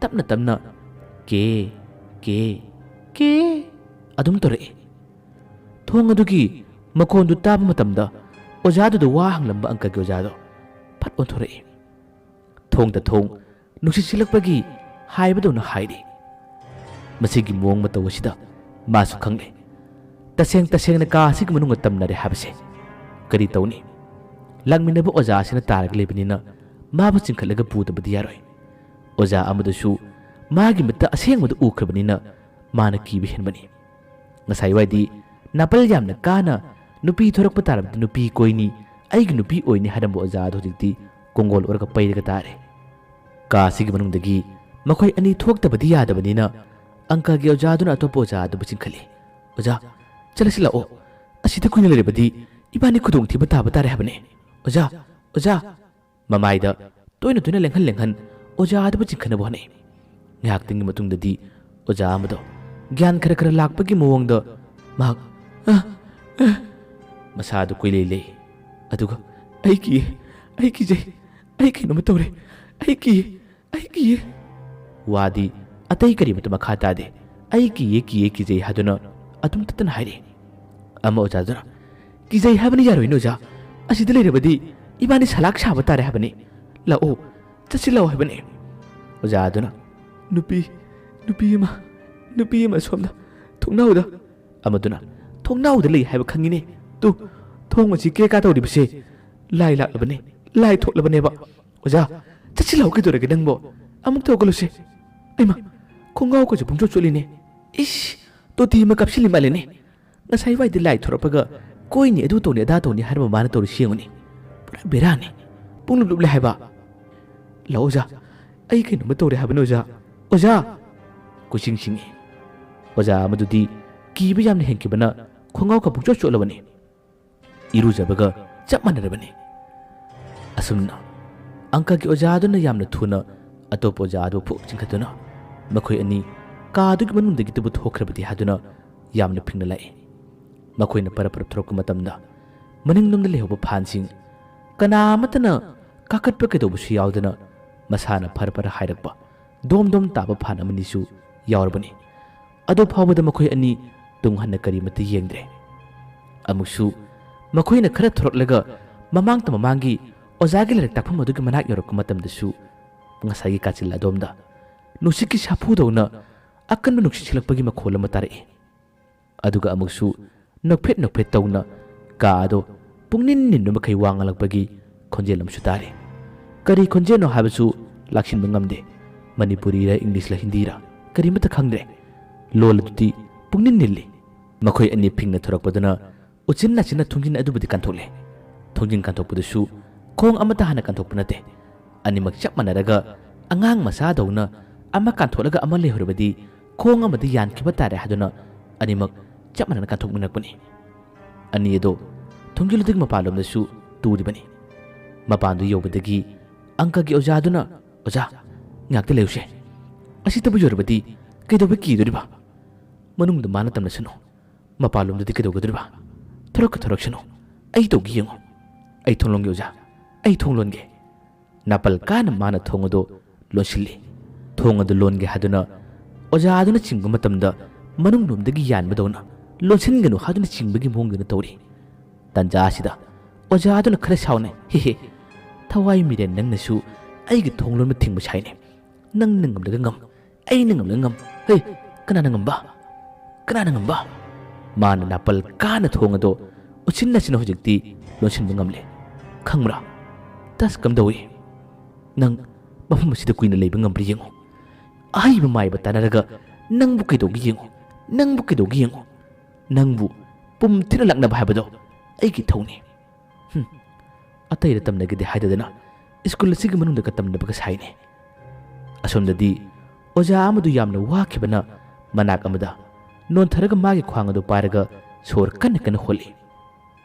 ꯇꯞꯅ ꯇꯞꯅ ꯀꯦ, ꯀꯦ, ꯀꯦ ꯑꯗꯨꯝ ꯇꯧꯔꯛꯏ꯫ ꯊꯣꯡ ꯑꯗꯨꯒꯤ ꯃꯈꯣꯟꯗꯨ ꯇꯥꯕ ꯃꯇꯝꯗ ꯑꯣꯖꯥꯗꯨꯗ ꯋꯥ ꯍꯪꯂꯝꯕ ꯑꯪꯀꯒꯤ ꯑꯣꯖꯥꯗꯣ ꯐꯠ ꯑꯣꯟꯊꯣꯔꯛꯏ꯫ ꯊꯣꯡꯗ ꯊꯣꯡ ꯅꯨꯡꯁꯤꯠ ꯁꯤꯠꯂꯛꯄꯒꯤ ꯍꯥꯏꯕꯗꯧꯅ ꯍꯥꯏꯔꯤ꯫ ꯃꯁꯤꯒꯤ ꯃꯑꯣꯡ ꯃꯇꯧ ꯑꯁꯤꯗ ꯃꯥꯁꯨ ꯈꯪꯂꯦ꯫ ꯇꯁꯦꯡ ꯇꯁꯦꯡꯅ ꯀꯥ ꯑꯁꯤꯒꯤ ꯃꯅꯨꯡꯗ ꯇꯝꯅꯔꯦ ꯍꯥꯏꯕꯁꯦ꯫ ꯀꯔꯤ ꯇꯧꯅꯤ? ꯂꯥꯛꯃꯤꯟꯅꯕ ꯑꯣꯖꯥ ꯑꯁꯤꯅ ꯇꯥꯔꯒ ꯂꯩꯕꯅꯤꯅ ꯃꯥꯕꯨ ꯆꯤꯡꯈꯠꯂꯒ ꯄꯨꯗꯕꯗꯤ ꯌꯥꯔꯣꯏ꯫ ꯑꯣꯖꯥ ꯑꯃꯗꯨꯁꯨ ꯃꯥꯒꯤ ꯃꯤꯠꯇ ꯑꯁꯦꯡꯕꯗꯨ ꯎꯈ꯭ꯔꯕꯅꯤꯅ ꯃꯥꯅ ꯀꯤꯕ ꯍꯦꯟꯕꯅꯤ꯫ ꯉꯁꯥꯏꯋꯥꯏꯗꯤ ꯅꯥꯄꯜ ꯌꯥꯝꯅ ꯀꯥꯅ ꯅꯨꯄꯤ ꯊꯣꯔꯛꯄ ꯇꯥꯔꯕꯗꯤ ꯅꯨꯄꯤ ꯀꯣꯏꯅꯤ, ꯑꯩꯒꯤ ꯅꯨꯄꯤ ꯑꯣꯏꯅꯤ ꯍꯥꯏꯔꯝꯕ ꯑꯣꯖꯥ ꯑꯗꯨ ꯍꯧꯖꯤꯛꯇꯤ ꯀꯣꯡꯒꯣꯜ ꯑꯣꯔꯒ ꯄꯩꯔꯒ ꯇꯥꯔꯦ꯫ ꯀꯥ ꯑꯁꯤꯒꯤ ꯃꯅꯨꯡꯗꯒꯤ ꯃꯈꯣꯏ ꯑꯅꯤ ꯊꯣꯛꯇꯕꯗꯤ ꯌꯥꯗꯕꯅꯤꯅ ꯑꯪꯀꯒꯤ ꯑꯣꯖꯥꯗꯨꯅ ꯑꯇꯣꯞꯄ ꯑꯣꯖꯥ ꯑꯗꯨꯕꯨ ꯆꯤꯡꯈꯠꯂꯤ꯫ "ꯑꯣꯖꯥ, ꯆꯠꯂꯁꯤ ꯂꯥꯛꯑꯣ꯫ ꯑꯁꯤꯗ ꯀꯨꯏꯅ ꯂꯩꯔꯕꯗꯤ ꯏꯕꯥꯅꯤ ꯈꯨꯗꯣꯡꯊꯤꯕ ꯇꯥꯕ ꯇꯥꯔꯦ ꯍꯥꯏꯕꯅꯤ꯫ ꯑꯣꯖꯥ, ꯑꯣꯖꯥ!" ꯃꯃꯥꯏꯗ ꯇꯣꯏꯅ ꯇꯣꯏꯅ ꯂꯦꯡꯍꯟ ꯂꯦꯡꯍꯟ ꯑꯣꯖꯥ ꯑꯗꯨꯕꯨ ꯆꯤꯡꯈꯠꯅꯕ ꯍꯣꯠꯅꯩ꯫ ꯉꯥꯏꯍꯥꯛꯇꯪꯒꯤ ꯃꯇꯨꯡꯗꯗꯤ ꯑꯣꯖꯥ ꯑꯃꯗꯣ ꯒ꯭ꯌꯥꯟ ꯈꯔ ꯈꯔ ꯂꯥꯛꯄꯒꯤ ꯃꯑꯣꯡꯗ ꯃꯍꯥꯛ "ꯑ, ꯑ," ꯃꯁꯥꯗꯨ ꯀꯣꯏꯂꯩ ꯂꯩ꯫ ꯑꯗꯨꯒ "ꯑꯩ ꯀꯤꯌꯦ, ꯑꯩ ꯀꯤꯖꯩ, ꯑꯩ ꯀꯩꯅꯣꯝꯃ ꯇꯧꯔꯦ, ꯑꯩ ꯀꯤꯌꯦ, ꯑꯩ ꯀꯤꯌꯦ"꯫ ꯋꯥꯗꯤ ꯑꯇꯩ ꯀꯔꯤꯃꯠꯇ ꯃꯈꯥ ꯇꯥꯗꯦ꯫ "ꯑꯩ ꯀꯤꯌꯦ, ꯀꯤꯌꯦ, ꯀꯤꯖꯩ" ꯍꯥꯏꯗꯨꯅ ꯑꯗꯨꯝ ꯇꯠꯇꯅ ꯍꯥꯏꯔꯤ꯫ ꯑꯃ ꯑꯣꯖꯥꯗꯨꯅ "ꯀꯤꯖꯩ ꯍꯥꯏꯕꯅꯤ ꯌꯥꯔꯣꯏꯅꯦ ꯑꯣꯖꯥ, ꯑꯁꯤꯗ ꯂꯩꯔꯕꯗꯤ ꯏꯕꯥꯅꯤ ꯁꯂꯥꯛ ꯁꯥꯕ ꯇꯥꯔꯦ ꯍꯥꯏꯕꯅꯤ꯫ ꯂꯥꯛꯑꯣ, ꯆꯠꯁꯤ ꯂꯥꯛꯑꯣ" ꯍꯥꯏꯕꯅꯤ꯫ ꯑꯣꯖꯥꯗꯨꯅ "ꯅꯨꯄꯤ, ꯅꯨꯄꯤ ꯑꯃ, ꯅꯨꯄꯤ ꯑꯃ ꯁꯣꯝꯗ ꯊꯣꯡꯅꯥꯎꯗ"꯫ ꯑꯃꯗꯨꯅ "ꯊꯣꯡꯅꯥꯎꯗ ꯂꯩ ꯍꯥꯏꯕ ꯈꯪꯉꯤꯅꯦ꯫ ꯇꯨ, ꯊꯣꯡ ꯑꯁꯤ ꯀꯦ ꯀꯥ ꯇꯧꯔꯤꯕꯁꯦ ꯂꯥꯏ ꯂꯥꯛꯂꯕꯅꯦ, ꯂꯥꯏ ꯊꯣꯛꯂꯕꯅꯦꯕ꯫ ꯑꯣꯖꯥ, ꯆꯠꯁꯤ ꯂꯥꯛꯑꯣ, ꯀꯩꯗꯧꯔꯒꯦ ꯅꯪꯕꯣ? ꯑꯃꯨꯛꯇ ꯍꯧꯒꯠꯂꯨꯁꯦ꯫ ꯑꯩꯃ, ꯈꯣꯡꯒ꯭ꯔꯥꯎꯒꯁꯨ ꯄꯨꯡꯆꯣꯠ ꯆꯣꯠꯂꯤꯅꯦ꯫ ꯏꯁ, ꯇꯣꯇꯤ ꯑꯃ ꯀꯥꯞꯁꯤꯜꯂꯤ ꯃꯥꯜꯂꯦꯅꯦ꯫ ꯉꯁꯥꯏ ꯋꯥꯏꯗꯤ ꯂꯥꯏ ꯊꯣꯔꯛꯄꯒ ꯀꯣꯏꯅꯤ, ꯑꯗꯨ ꯇꯧꯅꯤ, ꯑꯗꯥ ꯇꯧꯅꯤ ꯍꯥꯏꯔꯝꯕ ꯃꯥꯅ ꯇꯧꯔꯤꯁꯤ ꯌꯦꯡꯉꯨꯅꯦ꯫ ꯄꯨꯔꯥ ꯕꯦꯔꯥꯅꯤ꯫ ꯄꯨꯡꯂꯨꯞ ꯂꯨꯞꯂꯦ ꯍꯥꯏꯕ꯫ ꯂꯥꯛꯑꯣ ꯑꯣꯖꯥ, ꯑꯩ ꯀꯩꯅꯣꯝꯃ ꯇꯧꯔꯦ ꯍꯥꯏꯕꯅꯤ ꯑꯣꯖꯥ꯫ ꯑꯣꯖꯥ! ꯀꯣꯏꯆꯤꯡ ꯆꯤꯡꯏ꯫ ꯑꯣꯖꯥ ꯑꯃꯗꯨꯗꯤ ꯀꯤꯕ ꯌꯥꯝꯅ ꯍꯦꯟꯈꯤꯕꯅ ꯈꯣꯡꯒ꯭ꯔꯥꯎꯒ ꯄꯨꯡꯆꯣꯠ ꯆꯣꯠꯂꯕꯅꯤ꯫ ꯏꯔꯨꯖꯕꯒ ꯆꯞ ꯃꯥꯟꯅꯔꯕꯅꯤ꯫ ꯑꯁꯨꯝꯅ ꯑꯪꯀꯒꯤ ꯑꯣꯖꯥ ꯑꯗꯨꯅ ꯌꯥꯝꯅ ꯊꯨꯅ ꯑꯇꯣꯞꯄ ꯑꯣꯖꯥ ꯑꯗꯨ ꯐꯨꯛ ꯆꯤꯡꯈꯠꯇꯨꯅ ꯃꯈꯣꯏ ꯑꯅꯤ ꯀꯥ ꯑꯗꯨꯒꯤ ꯃꯅꯨꯡꯗꯒꯤ ꯇꯨꯕꯨ ꯊꯣꯛꯈ꯭ꯔꯕꯗꯤ ꯍꯥꯏꯗꯨꯅ ꯌꯥꯝꯅ ꯐꯤꯡꯅ ꯂꯥꯛꯏ꯫ ꯃꯈꯣꯏꯅ ꯄꯔꯞ ꯄꯔꯞ ꯊꯣꯔꯛꯄ ꯃꯇꯝꯗ ꯃꯅꯤꯡꯂꯣꯝꯗ ꯂꯩꯍꯧꯕ ꯐꯥꯟꯁꯤꯡ ꯀꯅꯥ ꯑꯃꯠꯇꯅ ꯀꯥꯈꯠꯄ ꯀꯩꯗꯧꯕꯁꯨ ꯌꯥꯎꯗꯅ ꯃꯁꯥꯅ ꯐꯔ ꯐꯔ ꯍꯥꯏꯔꯛꯄ ꯗꯣꯝ ꯗꯣꯝ ꯇꯥꯕ ꯐꯥꯟ ꯑꯃꯅꯤꯁꯨ ꯌꯥꯎꯔꯕꯅꯤ꯫ ꯑꯗꯨ ꯐꯥꯎꯕꯗ ꯃꯈꯣꯏ ꯑꯅꯤ ꯇꯨꯡ ꯍꯟꯅ ꯀꯔꯤꯃꯠꯇ ꯌꯦꯡꯗ꯭ꯔꯦ꯫ ꯑꯃꯨꯛꯁꯨ ꯃꯈꯣꯏꯅ ꯈꯔ ꯊꯣꯔꯛꯂꯒ ꯃꯃꯥꯡꯗ ꯃꯃꯥꯡꯒꯤ ꯑꯣꯖꯥꯒꯤ ꯂꯥꯏꯔꯤꯛ ꯇꯥꯛꯐꯝ ꯑꯗꯨꯒꯤ ꯃꯅꯥꯛ ꯌꯧꯔꯛꯄ ꯃꯇꯝꯗꯁꯨ ꯉꯁꯥꯏꯒꯤ ꯀꯥꯆꯤꯜ ꯑꯗꯣꯝꯗ ꯅꯨꯡꯁꯤꯠꯀꯤ ꯁꯥꯐꯨꯗꯧꯅ ꯑꯀꯟꯕ ꯅꯨꯡꯁꯤꯠ ꯁꯤꯠꯂꯛꯄꯒꯤ ꯃꯈꯣꯜ ꯑꯃ ꯇꯥꯔꯛꯏ꯫ ꯑꯗꯨꯒ ꯑꯃꯨꯛꯁꯨ ꯅꯣꯛꯐꯦꯠ ꯅꯣꯛꯐꯦꯠ ꯇꯧꯅ ꯀꯥ ꯑꯗꯣ ꯄꯨꯡꯅꯤꯟ ꯅꯤꯟꯕ ꯃꯈꯩ ꯋꯥ ꯉꯥꯡꯂꯛꯄꯒꯤ ꯈꯣꯟꯖꯦꯜ ꯑꯃꯁꯨ ꯇꯥꯔꯤ꯫ ꯀꯔꯤ ꯈꯣꯟꯖꯦꯜꯅꯣ ꯍꯥꯏꯕꯁꯨ ꯂꯥꯛꯁꯤꯟꯕ ꯉꯝꯗꯦ꯫ ꯃꯅꯤꯄꯨꯔꯤꯔ ꯏꯪꯂꯤꯁꯂ ꯍꯤꯟꯗꯤꯔ ꯀꯔꯤꯃꯠꯇ ꯈꯪꯗ꯭ꯔꯦ꯫ ꯂꯣꯜ ꯑꯗꯨꯗꯤ ꯄꯨꯡꯅꯤꯟ ꯅꯤꯜꯂꯤ꯫ ꯃꯈꯣꯏ ꯑꯅꯤ ꯐꯤꯡꯅ ꯊꯣꯔꯛꯄꯗꯨꯅ ꯎꯆꯤꯟ ꯅꯥꯆꯤꯟꯅ ꯊꯣꯡꯖꯤꯟ ꯑꯗꯨꯕꯨꯗꯤ ꯀꯟꯊꯣꯛꯂꯦ꯫ ꯊꯣꯡꯖꯤꯟ ꯀꯟꯊꯣꯛꯄꯗꯨꯁꯨ ꯈꯣꯡ ꯑꯃꯠꯇ ꯍꯥꯟꯅ ꯀꯟꯊꯣꯛꯄ ꯅꯠꯇꯦ꯫ ꯑꯅꯤꯃꯛ ꯆꯞ ꯃꯥꯟꯅꯔꯒ ꯑꯉꯥꯡ ꯃꯆꯥꯗꯧꯅ ꯑꯃ ꯀꯥꯟꯊꯣꯛꯂꯒ ꯑꯃ ꯂꯩꯍꯧꯔꯕꯗꯤ ꯈꯣꯡ ꯑꯃꯗ ꯌꯥꯟꯈꯤꯕ ꯇꯥꯔꯦ ꯍꯥꯏꯗꯨꯅ ꯑꯅꯤꯃꯛ ꯆꯞ ꯃꯥꯟꯅꯅ ꯀꯥꯟꯊꯣꯛꯃꯤꯟꯅꯔꯛꯄꯅꯤ꯫ ꯑꯅꯤ ꯑꯗꯣ ꯊꯣꯡꯖꯤꯜ ꯑꯗꯨꯒꯤ ꯃꯄꯥꯟꯂꯣꯝꯗꯁꯨ ꯇꯨꯔꯤꯕꯅꯤ꯫ ꯃꯄꯥꯟꯗꯨ ꯌꯧꯕꯗꯒꯤ ꯑꯪꯀꯒꯤ ꯑꯣꯖꯥꯗꯨꯅ, "ꯑꯣꯖꯥ, ꯉꯥꯛꯇ ꯂꯩꯌꯨꯁꯦ꯫ ꯑꯁꯤꯇꯕꯨ ꯌꯧꯔꯕꯗꯤ ꯀꯩꯗꯧꯕꯩ ꯀꯤꯗꯣꯔꯤꯕ? ꯃꯅꯨꯡꯗ ꯃꯥꯅ ꯇꯝꯂꯁꯅꯨ꯫ ꯃꯄꯥꯟꯂꯣꯝꯗꯗꯤ ꯀꯩꯗꯧꯒꯗꯣꯔꯤꯕ? ꯊꯣꯔꯛꯀ ꯊꯣꯔꯛꯁꯅꯨ꯫ ꯑꯩ ꯇꯧꯒꯦ ꯌꯦꯡꯉꯨ꯫ ꯑꯩ ꯊꯣꯡ ꯂꯣꯟꯒꯦ ꯑꯣꯖꯥ꯫ ꯑꯩ ꯊꯣꯡ ꯂꯣꯟꯒꯦ꯫" ꯅꯥꯄꯜ ꯀꯥꯅ ꯃꯥꯅ ꯊꯣꯡ ꯑꯗꯨ ꯂꯣꯟꯁꯤꯜꯂꯤ꯫ ꯊꯣꯡ ꯑꯗꯨ ꯂꯣꯟꯒꯦ ꯍꯥꯏꯗꯨꯅ ꯑꯣꯖꯥ ꯑꯗꯨꯅ ꯆꯤꯡꯕ ꯃꯇꯝꯗ ꯃꯅꯨꯡꯂꯣꯝꯗꯒꯤ ꯌꯥꯟꯕꯗꯧꯅ "ꯂꯣꯟꯁꯤꯟꯒꯅꯨ" ꯍꯥꯏꯗꯨꯅ ꯆꯤꯡꯕꯒꯤ ꯃꯑꯣꯡꯗꯨꯅ ꯇꯧꯔꯤ꯫ ꯇꯟꯖꯥ ꯑꯁꯤꯗ ꯑꯣꯖꯥ ꯑꯗꯨꯅ ꯈꯔ ꯁꯥꯎꯅ, "ꯍꯦ ꯍꯦ, ꯊꯋꯥꯏ ꯃꯤꯔꯦꯟ ꯅꯪꯅꯁꯨ ꯑꯩꯒꯤ ꯊꯣꯡ ꯂꯣꯟꯕ ꯊꯤꯡꯕ ꯁꯥꯏꯅꯦ꯫ ꯅꯪꯅ ꯉꯝꯂꯒ ꯉꯝ, ꯑꯩꯅ ꯉꯝꯂꯒ ꯉꯝ꯫ ꯍꯩ, ꯀꯅꯥꯅ ꯉꯝꯕ? ꯀꯅꯥꯅ ꯉꯝꯕ?" ꯃꯥꯅ ꯅꯥꯄꯜ ꯀꯥꯅ ꯊꯣꯡ ꯑꯗꯣ ꯎꯆꯤꯟ ꯅꯥꯆꯤꯟꯅ ꯍꯧꯖꯤꯛꯇꯤ ꯂꯣꯟꯁꯤꯟꯕ ꯉꯝꯂꯦ꯫ "ꯈꯪꯕ꯭ꯔꯥ? ꯇꯁ ꯀꯝꯗꯧꯏ? ꯅꯪ ꯃꯐꯝ ꯑꯁꯤꯗ ꯀꯨꯏꯅ ꯂꯩꯕ ꯉꯝꯕ꯭ꯔꯥ ꯌꯦꯡꯉꯨ꯫ ꯑꯍꯩꯕ ꯃꯥꯏꯕ ꯇꯥꯟꯅꯔꯒ ꯅꯪꯕꯨ ꯀꯩꯗꯧꯒꯦ ꯌꯦꯡꯉꯨ꯫ ꯅꯪꯕꯨ ꯀꯩꯗꯧꯒꯦ ꯌꯦꯡꯉꯨ꯫ ꯅꯪꯕꯨ ꯄꯨꯝ ꯊꯤꯅ ꯂꯥꯛꯅꯕ ꯍꯥꯏꯕꯗꯣ ꯑꯩꯒꯤ ꯏꯊꯧꯅꯤ꯫ ꯍꯨꯝ, ꯑꯇꯩꯗ ꯇꯝꯅꯒꯦꯗꯤ ꯍꯥꯏꯗꯗꯅ ꯁ꯭ꯀꯨꯜ ꯑꯁꯤꯒꯤ ꯃꯅꯨꯡꯗꯒ ꯇꯝꯅꯕꯒ ꯁꯥꯏꯅꯦ꯫" ꯑꯁꯣꯝꯗꯗꯤ ꯑꯣꯖꯥ ꯑꯃꯗꯨ ꯌꯥꯝꯅ ꯋꯥꯈꯤꯕꯅ ꯃꯅꯥꯛ ꯑꯃꯗ ꯅꯣꯟꯊꯔꯒ ꯃꯥꯒꯤ ꯈ꯭ꯋꯥꯡ ꯑꯗꯨ ꯄꯥꯏꯔꯒ ꯁꯣꯔ ꯀꯟꯅ ꯀꯟꯅ ꯍꯣꯜꯂꯤ꯫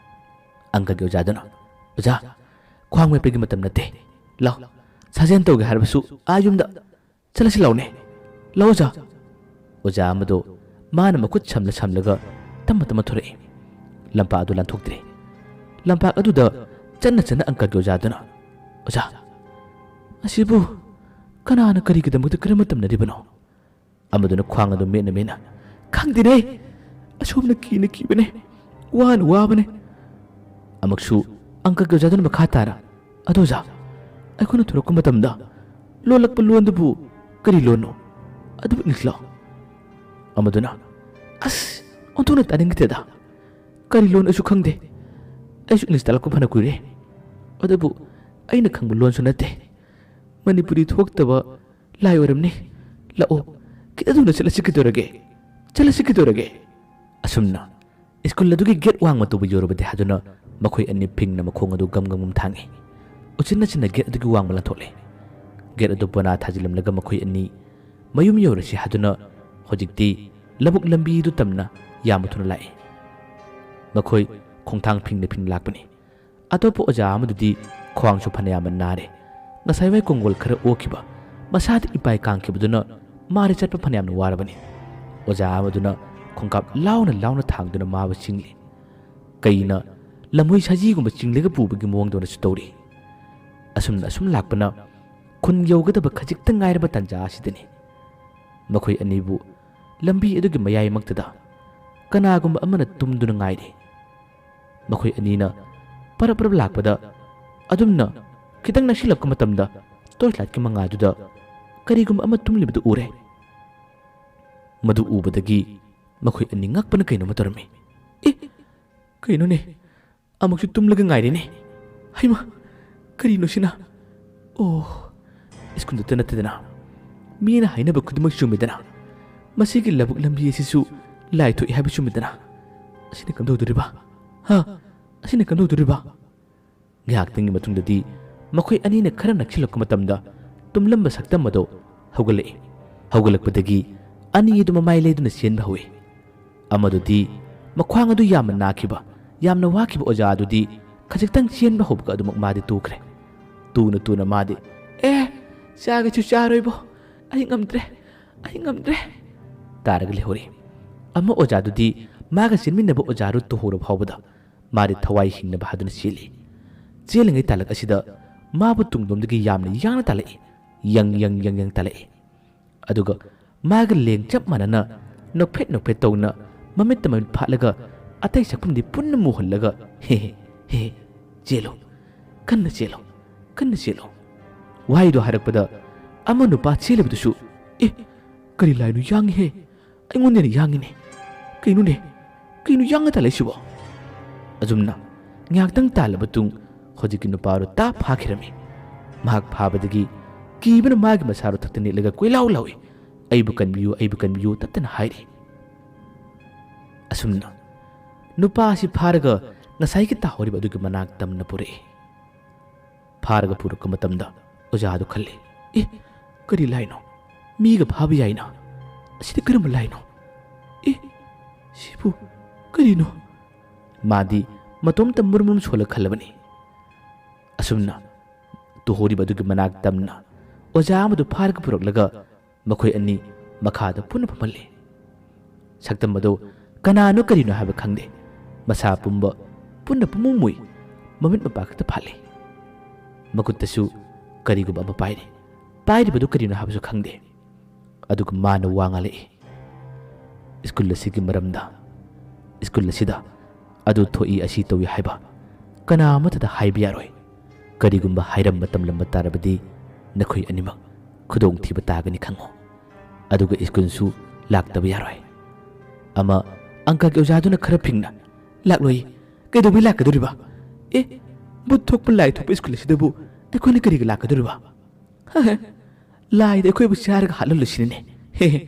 ꯑꯪꯀꯒꯤ ꯑꯣꯖꯥꯗꯨꯅ, "ꯑꯣꯖꯥ, ꯈ꯭ꯋꯥꯡ ꯃꯦꯠꯄꯒꯤ ꯃꯇꯝ ꯅꯠꯇꯦ꯫ ꯂꯥꯎ, ꯁꯥꯖꯦꯜ ꯇꯧꯒꯦ ꯍꯥꯏꯔꯕꯁꯨ ꯑꯥ ꯌꯨꯝꯗ ꯆꯠꯂꯁꯤ ꯂꯥꯎꯅꯦ꯫ ꯂꯥꯎ ꯑꯣꯖꯥ꯫" ꯑꯣꯖꯥ ꯑꯃꯗꯣ ꯃꯥꯅ ꯃꯈꯨꯠ ꯁꯝꯂ ꯁꯝꯂꯒ ꯇꯞꯅ ꯇꯞꯅ ꯊꯣꯔꯛꯏ꯫ ꯂꯝꯄꯥꯛ ꯑꯗꯨ ꯂꯥꯟꯊꯣꯛꯇ꯭ꯔꯤ꯫ ꯂꯝꯄꯥꯛ ꯑꯗꯨꯗ ꯆꯠꯅ ꯆꯠꯅ ꯑꯪꯀꯒꯤ ꯑꯣꯖꯥꯗꯨꯅ, "ꯑꯣꯖꯥ, ꯑꯁꯤꯕꯨ ꯀꯅꯥꯅ ꯀꯔꯤꯒꯤꯗꯃꯛꯇ ꯀꯔꯝꯅ ꯇꯝꯅꯔꯤꯕꯅꯣ?" ꯑꯃꯗꯨꯅ ꯈ꯭ꯋꯥꯡ ꯑꯗꯨ ꯃꯦꯠꯅ ꯃꯦꯠꯅ, "ꯈꯪꯗꯦꯅꯦ, ꯑꯁꯣꯝꯅ ꯀꯤꯅ ꯀꯤꯕꯅꯦ, ꯋꯥꯅ ꯋꯥꯕꯅꯦ꯫" ꯑꯃꯨꯛꯁꯨ ꯑꯪꯀꯒꯤ ꯑꯣꯖꯥꯗꯨꯅ ꯃꯈꯥ ꯇꯥꯅ, "ꯑꯗꯣ ꯑꯣꯖꯥ, ꯑꯩꯈꯣꯏꯅ ꯊꯣꯔꯛꯄ ꯃꯇꯝꯗ ꯂꯣꯜꯂꯛꯄ ꯂꯣꯟꯗꯨꯕꯨ ꯀꯔꯤ ꯂꯣꯟꯅꯣ? ꯑꯗꯨꯕꯨ ꯏꯪꯂꯤꯁꯂꯣ?" ꯑꯃꯗꯨꯅ, "ꯑꯁ, ꯑꯣꯟꯊꯣꯛꯅ ꯇꯥꯅꯤꯡꯗꯦꯗ꯫ ꯀꯔꯤ ꯂꯣꯟ ꯑꯩꯁꯨ ꯈꯪꯗꯦ꯫ ꯑꯩꯁꯨ ꯏꯪꯂꯤꯁ ꯇꯥꯛꯂꯛꯄ ꯐꯅ ꯀꯨꯏꯔꯦ꯫ ꯑꯗꯨꯕꯨ ꯑꯩꯅ ꯈꯪꯕ ꯂꯣꯟꯁꯨ ꯅꯠꯇꯦ꯫ ꯃꯅꯤꯄꯨꯔꯤ ꯊꯣꯛꯇꯕ ꯂꯥꯏ ꯑꯣꯏꯔꯝꯅꯤ꯫ ꯂꯥꯛꯑꯣ, ꯈꯤꯇꯪ ꯊꯨꯅ ꯆꯠꯂꯁꯤ ꯀꯩꯗꯧꯔꯒꯦ? ꯆꯠꯂꯁꯤ ꯀꯩꯗꯧꯔꯒꯦ?" ꯑꯁꯨꯝꯅ ꯁ꯭ꯀꯨꯜ ꯑꯗꯨꯒꯤ ꯒꯦꯠ ꯋꯥꯡꯃ ꯇꯧꯕ ꯌꯧꯔꯕꯗꯤ ꯍꯥꯏꯗꯨꯅ ꯃꯈꯣꯏ ꯑꯅꯤ ꯐꯤꯡꯅ ꯃꯈꯣꯡ ꯑꯗꯨ ꯒꯝ ꯒꯝ ꯒꯝ ꯊꯥꯡꯏ꯫ ꯎꯆꯤꯟ ꯅꯥꯆꯤꯟꯅ ꯒꯦꯠ ꯑꯗꯨꯒꯤ ꯋꯥꯡꯃ ꯂꯥꯟꯊꯣꯛꯂꯦ꯫ ꯒꯦꯠ ꯑꯗꯨ ꯄꯣꯅꯥ ꯊꯥꯖꯤꯜꯂꯝꯂꯒ ꯃꯈꯣꯏ ꯑꯅꯤ ꯃꯌꯨꯝ ꯌꯧꯔꯁꯤ ꯍꯥꯏꯗꯨꯅ ꯍꯧꯖꯤꯛꯇꯤ ꯂꯧꯕꯨꯛ ꯂꯝꯕꯤꯗꯨ ꯇꯝꯅ ꯌꯥꯝꯅ ꯊꯨꯅ ꯂꯥꯛꯏ꯫ ꯃꯈꯣꯏ ꯈꯣꯡꯊꯥꯡ ꯐꯤꯡꯅ ꯐꯤꯡꯅ ꯂꯥꯛꯄꯅꯤ꯫ ꯑꯇꯣꯞꯄ ꯑꯣꯖꯥ ꯑꯃꯗꯨꯗꯤ ꯈ꯭ꯋꯥꯡꯁꯨ ꯐꯅꯌꯥꯝꯅ ꯅꯥꯔꯦ꯫ ꯉꯁꯥꯏꯋꯥꯏ ꯀꯣꯡꯒꯣꯜ ꯈꯔ ꯑꯣꯛꯈꯤꯕ, ꯃꯁꯥꯗ ꯏꯄꯥꯏ ꯀꯥꯡꯈꯤꯕꯗꯨꯅ ꯃꯥꯗꯤ ꯆꯠꯄ ꯐꯅꯌꯥꯝꯅ ꯋꯥꯔꯕꯅꯤ꯫ ꯑꯣꯖꯥ ꯑꯃꯗꯨꯅ ꯈꯣꯡꯀꯥꯞ ꯂꯥꯎꯅ ꯂꯥꯎꯅ ꯊꯥꯡꯗꯨꯅ ꯃꯥꯕꯨ ꯆꯤꯡꯂꯤ꯫ ꯀꯩꯅ ꯂꯝꯍꯨꯏ ꯁꯖꯤꯒꯨꯝꯕ ꯆꯤꯡꯂꯒ ꯄꯨꯕꯒꯤ ꯃꯑꯣꯡꯗꯧꯅꯁꯨ ꯇꯧꯔꯤ꯫ ꯑꯁꯨꯝꯅ ꯑꯁꯨꯝ ꯂꯥꯛꯄꯅ ꯈꯨꯟ ꯌꯧꯒꯗꯕ ꯈꯖꯤꯛꯇ ꯉꯥꯏꯔꯕ ꯇꯥꯟꯖꯥ ꯑꯁꯤꯗꯅꯤ꯫ ꯃꯈꯣꯏ ꯑꯅꯤꯕꯨ ꯂꯝꯕꯤ ꯑꯗꯨꯒꯤ ꯃꯌꯥꯏꯃꯛꯇꯗ ꯀꯅꯥꯒꯨꯝꯕ ꯑꯃꯅ ꯇꯨꯝꯗꯨꯅ ꯉꯥꯏꯔꯤ꯫ ꯃꯈꯣꯏ ꯑꯅꯤꯅ ꯄꯔꯞ ꯄꯔꯞ ꯂꯥꯛꯄꯗ ꯑꯗꯨꯝꯅ ꯈꯤꯇꯪ ꯅꯛꯁꯤꯜꯂꯛꯄ ꯃꯇꯝꯗ ꯇꯣꯔꯆ ꯂꯥꯏꯠꯀꯤ ꯃꯉꯥꯜꯗꯨꯗ ꯀꯔꯤꯒꯨꯝꯕ ꯑꯃ ꯇꯨꯝꯂꯤꯕꯗꯨ ꯎꯔꯦ꯫ ꯃꯗꯨ ꯎꯕꯗꯒꯤ ꯃꯈꯣꯏ ꯑꯅꯤ ꯉꯛꯄꯅ ꯀꯩꯅꯣꯝꯃ ꯇꯧꯔꯝꯃꯤ꯫ "ꯑꯦ, ꯀꯩꯅꯣꯅꯦ? ꯑꯃꯨꯛꯁꯨ ꯇꯨꯝꯂꯒ ꯉꯥꯏꯔꯦꯅꯦ꯫ ꯍꯩꯃꯥ, ꯀꯔꯤꯅꯣ ꯁꯤꯅ? ꯑꯣ, ꯁ꯭ꯀꯨꯜꯗꯇ ꯅꯠꯇꯗꯅ ꯃꯤꯅ ꯍꯥꯏꯅꯕ ꯈꯨꯗꯤꯡꯃꯛ ꯆꯨꯝꯃꯤꯗꯅ꯫ ꯃꯁꯤꯒꯤ ꯂꯧꯕꯨꯛ ꯂꯝꯕꯤ ꯑꯁꯤꯁꯨ ꯂꯥꯏ ꯊꯣꯛꯏ ꯍꯥꯏꯕ ꯆꯨꯝꯃꯤꯗꯅ꯫ ꯑꯁꯤꯅ ꯀꯝꯗꯧꯗꯣꯔꯤꯕ? ꯍꯥ? ꯑꯁꯤꯅ ꯀꯝꯗꯧꯗꯣꯔꯤꯕ?" ꯉꯥꯏꯍꯥꯛꯇꯪꯒꯤ ꯃꯇꯨꯡꯗꯗꯤ ꯃꯈꯣꯏ ꯑꯅꯤꯅ ꯈꯔ ꯅꯛꯁꯤꯜꯂꯛꯄ ꯃꯇꯝꯗ ꯇꯨꯝꯂꯝꯕ ꯁꯛꯇꯝ ꯑꯗꯨ ꯍꯧꯒꯠꯂꯛꯏ꯫ ꯍꯧꯒꯠꯂꯛꯄꯗꯒꯤ ꯑꯅꯤ ꯑꯗꯨ ꯃꯃꯥꯏ ꯂꯩꯗꯨꯅ ꯆꯦꯟꯕ ꯍꯧꯏ꯫ ꯑꯃꯗꯨꯗꯤ ꯃꯈ꯭ꯋꯥꯡ ꯑꯗꯨ ꯌꯥꯝꯅ ꯅꯥꯈꯤꯕ, ꯌꯥꯝꯅ ꯋꯥꯈꯤꯕ ꯑꯣꯖꯥ ꯑꯗꯨꯗꯤ ꯈꯖꯤꯛꯇꯪ ꯆꯦꯟꯕ ꯍꯧꯕꯒ ꯑꯗꯨꯃꯛ ꯃꯥꯗꯤ ꯇꯣꯛꯈ꯭ꯔꯦ꯫ ꯇꯨꯅ ꯇꯨꯅ ꯃꯥꯗꯤ, "ꯑꯦ, ꯆꯥꯒꯦꯁꯨ ꯆꯥꯔꯣꯏꯕꯣ, ꯑꯩ ꯉꯝꯗ꯭ꯔꯦ, ꯑꯩ ꯉꯝꯗ꯭ꯔꯦ" ꯇꯥꯔꯒ ꯂꯩꯍꯧꯔꯤ꯫ ꯑꯃ ꯑꯣꯖꯥꯗꯨꯗꯤ ꯃꯥꯒ ꯆꯦꯟꯃꯤꯟꯅꯕ ꯑꯣꯖꯥꯗꯨ ꯇꯨꯍꯧꯔ ꯐꯥꯎꯕꯗ ꯃꯥꯗꯤ ꯊꯋꯥꯏ ꯍꯤꯡꯅꯕ ꯍꯥꯏꯗꯨꯅ ꯆꯦꯜꯂꯤ꯫ ꯆꯦꯜꯂꯤꯉꯩ ꯇꯥꯂꯛ ꯑꯁꯤꯗ ꯃꯥꯕꯨ ꯇꯨꯡꯂꯣꯝꯗꯒꯤ ꯌꯥꯝꯅ ꯌꯥꯡꯅ ꯇꯥꯂꯛꯏ꯫ ꯌꯪ ꯌꯪ ꯌꯪ ꯌꯪ ꯇꯥꯂꯛꯏ꯫ ꯑꯗꯨꯒ ꯃꯥꯒ ꯂꯦꯡ ꯆꯞ ꯃꯥꯟꯅꯅ ꯅꯣꯛꯐꯦꯠ ꯅꯣꯛꯐꯦꯠ ꯇꯧꯅ ꯃꯃꯤꯠꯇ ꯃꯃꯤꯠ ꯐꯥꯠꯂꯒ ꯑꯇꯩ ꯁꯛꯐꯝꯗꯤ ꯄꯨꯟꯅ ꯃꯨꯍꯜꯂꯒ, "ꯍꯦ ꯍꯦ, ꯍꯦ ꯍꯦ, ꯆꯦꯜꯂꯨ, ꯀꯟꯅ ꯆꯦꯜꯂꯨ, ꯀꯟꯅ ꯆꯦꯜꯂꯨ"꯫ ꯋꯥꯍꯩꯗꯣ ꯍꯥꯏꯔꯛꯄꯗ ꯑꯃ ꯅꯨꯄꯥ ꯆꯦꯜꯂꯤꯕꯗꯨꯁꯨ, "ꯑꯦ, ꯀꯔꯤ ꯂꯥꯏꯅꯣ ꯌꯥꯡꯉꯤꯍꯦ? ꯑꯩꯉꯣꯟꯗ ꯍꯦꯟꯅ ꯌꯥꯡꯉꯤꯅꯦ꯫ ꯀꯩꯅꯣꯅꯦ? ꯀꯩꯅꯣ ꯌꯥꯡꯉ ꯇꯥꯜꯂꯛꯏꯁꯤꯕꯣ?" ꯑꯁꯨꯝꯅ ꯉꯥꯏꯍꯥꯛꯇꯪ ꯇꯥꯜꯂꯕ ꯇꯨꯡ ꯍꯧꯖꯤꯛꯀꯤ ꯅꯨꯄꯥꯗꯨ ꯇꯥ ꯐꯥꯈꯤꯔꯝꯃꯤ꯫ ꯃꯍꯥꯛ ꯐꯥꯕꯗꯒꯤ ꯀꯤꯕꯅ ꯃꯥꯒꯤ ꯃꯁꯥꯗꯨ ꯊꯛꯇ ꯅꯤꯛꯂꯒ ꯀꯣꯏꯂꯥꯎ ꯂꯥꯎꯏ, "ꯑꯩꯕꯨ ꯀꯟꯕꯤꯌꯨ, ꯑꯩꯕꯨ ꯀꯟꯕꯤꯌꯨ" ꯇꯠꯇꯅ ꯍꯥꯏꯔꯤ꯫ ꯑꯁꯨꯝꯅ ꯅꯨꯄꯥ ꯑꯁꯤ ꯐꯥꯔꯒ ꯉꯁꯥꯏꯒꯤ ꯇꯥꯍꯧꯔꯤꯕ ꯑꯗꯨꯒꯤ ꯃꯅꯥꯛ ꯇꯝꯅ ꯄꯨꯔꯛꯏ꯫ ꯐꯥꯔꯒ ꯄꯨꯔꯛꯄ ꯃꯇꯝꯗ ꯑꯣꯖꯥꯗꯨ ꯈꯜꯂꯤ, "ꯑꯦ, ꯀꯔꯤ ꯂꯥꯏꯅꯣ? ꯃꯤꯒ ꯐꯥꯕ ꯌꯥꯏꯅ?" "ꯑꯁꯤꯗꯤ ꯀꯔꯝꯕ ꯂꯥꯏꯅꯣ? ꯑꯦ, ꯁꯤꯕꯨ ꯀꯔꯤꯅꯣ?" ꯃꯥꯗꯤ ꯃꯇꯣꯝꯇ ꯃꯨꯔꯨꯝ ꯃꯨꯔꯨꯝ ꯁꯣꯜꯂ ꯈꯜꯂꯕꯅꯤ꯫ ꯑꯁꯨꯝꯅ ꯇꯨꯍꯧꯔꯤꯕ ꯑꯗꯨꯒꯤ ꯃꯅꯥꯛ ꯇꯝꯅ ꯑꯣꯖꯥ ꯑꯃꯗꯨ ꯐꯥꯔꯒ ꯄꯨꯔꯛꯂꯒ ꯃꯈꯣꯏ ꯑꯅꯤ ꯃꯈꯥꯗ ꯄꯨꯟꯅ ꯐꯝꯍꯜꯂꯤ꯫ ꯁꯛꯇꯝ ꯑꯗꯨ ꯀꯅꯥꯅꯣ ꯀꯔꯤꯅꯣ ꯍꯥꯏꯕ ꯈꯪꯗꯦ꯫ ꯃꯁꯥ ꯄꯨꯝꯕ ꯄꯨꯟꯅ ꯄꯨꯝꯃꯨ ꯃꯨꯏ, ꯃꯃꯤꯠ ꯃꯄꯥ ꯈꯛꯇ ꯐꯥꯠꯂꯤ꯫ ꯃꯈꯨꯠꯇꯁꯨ ꯀꯔꯤꯒꯨꯝꯕ ꯑꯃ ꯄꯥꯏꯔꯤ꯫ ꯄꯥꯏꯔꯤꯕꯗꯨ ꯀꯔꯤꯅꯣ ꯍꯥꯏꯕꯁꯨ ꯈꯪꯗꯦ꯫ ꯑꯗꯨꯒ ꯃꯥꯅ ꯋꯥ ꯉꯥꯡꯂꯛꯏ꯫ "ꯁ꯭ꯀꯨꯜ ꯑꯁꯤꯒꯤ ꯃꯔꯝꯗ, ꯁ꯭ꯀꯨꯜ ꯑꯁꯤꯗ ꯑꯗꯨ ꯊꯣꯛꯏ, ꯑꯁꯤ ꯇꯧꯏ ꯍꯥꯏꯕ ꯀꯅꯥ ꯑꯃꯠꯇꯗ ꯍꯥꯏꯕ ꯌꯥꯔꯣꯏ꯫ ꯀꯔꯤꯒꯨꯝꯕ ꯍꯥꯏꯔꯝꯕ ꯇꯝꯂꯝꯕ ꯇꯥꯔꯕꯗꯤ ꯅꯈꯣꯏ ꯑꯅꯤꯃꯛ ꯈꯨꯗꯣꯡꯊꯤꯕ ꯇꯥꯒꯅꯤ ꯈꯪꯉꯨ꯫ ꯑꯗꯨꯒ ꯁ꯭ꯀꯨꯜꯁꯨ ꯂꯥꯛꯇꯕ ꯌꯥꯔꯣꯏ꯫" ꯑꯃ ꯑꯪꯀꯒꯤ ꯑꯣꯖꯥꯗꯨꯅ ꯈꯔ ꯐꯤꯡꯅ, "ꯂꯥꯛꯂꯣꯏ꯫ ꯀꯩꯗꯧꯕꯩ ꯂꯥꯛꯀꯗꯧꯔꯤꯕ? ꯑꯦ, ꯚꯨꯠ ꯊꯣꯛꯄ ꯂꯥꯏ ꯊꯣꯛꯄ ꯁ꯭ꯀꯨꯜ ꯑꯁꯤꯗꯕꯨ ꯑꯩꯈꯣꯏꯅ ꯀꯔꯤꯒꯤ ꯂꯥꯛꯀꯗꯧꯔꯤꯕ? ꯂꯥꯏꯗ ꯑꯩꯈꯣꯏꯕꯨ ꯆꯥꯔꯒ ꯍꯥꯠꯍꯜꯂꯨꯁꯤꯅꯦ꯫ ꯍꯦ, ꯍꯦ,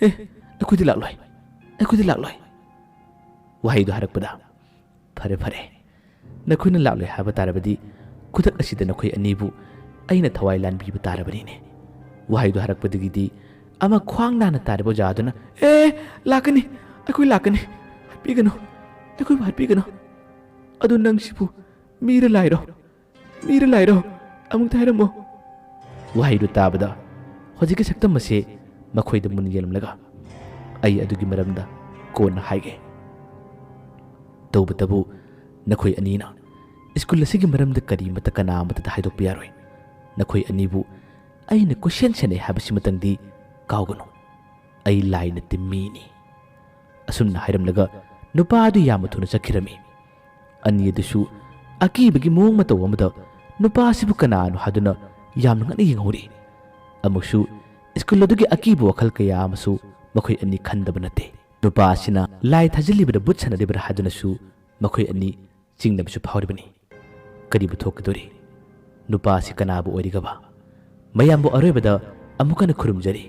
ꯍꯦ, ꯑꯩꯈꯣꯏꯗꯤ ꯂꯥꯛꯂꯣꯏ꯫ ꯑꯩꯈꯣꯏꯗꯤ ꯂꯥꯛꯂꯣꯏ꯫" ꯋꯥꯍꯩꯗꯨ ꯍꯥꯏꯔꯛꯄꯗ, "ꯐꯔꯦ, ꯐꯔꯦ꯫ ꯅꯈꯣꯏꯅ ꯂꯥꯛꯂꯣꯏ ꯍꯥꯏꯕ ꯇꯥꯔꯕꯗꯤ ꯈꯨꯗꯛ ꯑꯁꯤꯗ ꯅꯈꯣꯏ ꯑꯅꯤꯕꯨ ꯑꯩꯅ ꯊꯋꯥꯏ ꯂꯥꯟꯕꯤꯕ ꯇꯥꯔꯕꯅꯤꯅꯦ꯫" ꯋꯥꯍꯩꯗꯨ ꯍꯥꯏꯔꯛꯄꯗꯒꯤꯗꯤ ꯑꯃ ꯈ꯭ꯋꯥꯡ ꯅꯥꯅ ꯇꯥꯔꯤꯕ ꯑꯣꯖꯥ ꯑꯗꯨꯅ, "ꯑꯦ, ꯂꯥꯛꯀꯅꯤ, ꯑꯩꯈꯣꯏ ꯂꯥꯛꯀꯅꯤ꯫ ꯍꯥꯠꯄꯤꯒꯅꯨ, ꯑꯩꯈꯣꯏꯕꯨ ꯍꯥꯠꯄꯤꯒꯅꯨ꯫ ꯑꯗꯨ ꯅꯪꯁꯤꯕꯨ ꯃꯤꯔ ꯂꯥꯏꯔꯣ? ꯃꯤꯔ ꯂꯥꯏꯔꯣ? ꯑꯃꯨꯛꯇ ꯍꯥꯏꯔꯝꯃꯣ꯫" ꯋꯥꯍꯩꯗꯨ ꯇꯥꯕꯗ ꯍꯧꯖꯤꯛꯀꯤ ꯁꯛꯇꯝ ꯑꯁꯦ ꯃꯈꯣꯏꯗ ꯃꯨꯟꯅ ꯌꯦꯡꯂꯝꯂꯒ, "ꯑꯩ ꯑꯗꯨꯒꯤ ꯃꯔꯝꯗ ꯀꯣꯟꯅ ꯍꯥꯏꯒꯦ꯫ ꯇꯧꯕꯇꯕꯨ ꯅꯈꯣꯏ ꯑꯅꯤꯅ ꯁ꯭ꯀꯨꯜ ꯑꯁꯤꯒꯤ ꯃꯔꯝꯗ ꯀꯔꯤꯃꯠꯇ ꯀꯅꯥ ꯑꯃꯠꯇꯗ ꯍꯥꯏꯗꯣꯛꯄ ꯌꯥꯔꯣꯏ꯫ ꯅꯈꯣꯏ ꯑꯅꯤꯕꯨ ꯑꯩꯅ ꯀꯣꯏꯁꯦꯟ ꯁꯦꯟꯅꯩ ꯍꯥꯏꯕꯁꯤꯃꯇꯪꯗꯤ ꯀꯥꯎꯒꯅꯨ꯫ ꯑꯩ ꯂꯥꯏ ꯅꯠꯇꯦ, ꯃꯤꯅꯤ꯫" ꯑꯁꯨꯝꯅ ꯍꯥꯏꯔꯝꯂꯒ ꯅꯨꯄꯥ ꯑꯗꯨ ꯌꯥꯝꯅ ꯊꯨꯅ ꯆꯠꯈꯤꯔꯝꯃꯤ꯫ ꯑꯅꯤ ꯑꯗꯨꯁꯨ ꯑꯀꯤꯕꯒꯤ ꯃꯑꯣꯡ ꯃꯇꯧ ꯑꯃꯗ ꯅꯨꯄꯥ ꯑꯁꯤꯕꯨ ꯀꯅꯥꯅꯣ ꯍꯥꯏꯗꯨꯅ ꯌꯥꯝꯅ ꯉꯛꯅ ꯌꯦꯡꯍꯧꯔꯤ꯫ ꯑꯃꯨꯛꯁꯨ ꯁ꯭ꯀꯨꯜ ꯑꯗꯨꯒꯤ ꯑꯀꯤꯕ ꯋꯥꯈꯜ ꯀꯌꯥ ꯑꯃꯁꯨ ꯃꯈꯣꯏ ꯑꯅꯤ ꯈꯟꯗꯕ ꯅꯠꯇꯦ꯫ ꯅꯨꯄꯥ ꯑꯁꯤꯅ ꯂꯥꯏ ꯊꯥꯖꯤꯜꯂꯤꯕꯗ ꯚꯨꯠ ꯁꯥꯟꯅꯔꯤꯕ꯭ꯔꯥ ꯍꯥꯏꯗꯨꯅꯁꯨ ꯃꯈꯣꯏ ꯑꯅꯤ ꯆꯤꯡꯅꯕꯁꯨ ꯐꯥꯎꯔꯤꯕꯅꯤ꯫ ꯀꯔꯤꯕꯨ ꯊꯣꯛꯀꯗꯣꯔꯤ? ꯅꯨꯄꯥ ꯑꯁꯤ ꯀꯅꯥꯕꯨ ꯑꯣꯏꯔꯤꯒꯕ? ꯃꯌꯥꯝꯕꯨ ꯑꯔꯣꯏꯕꯗ ꯑꯃꯨꯛ ꯍꯟꯅ ꯈꯨꯔꯨꯝꯖꯔꯤ꯫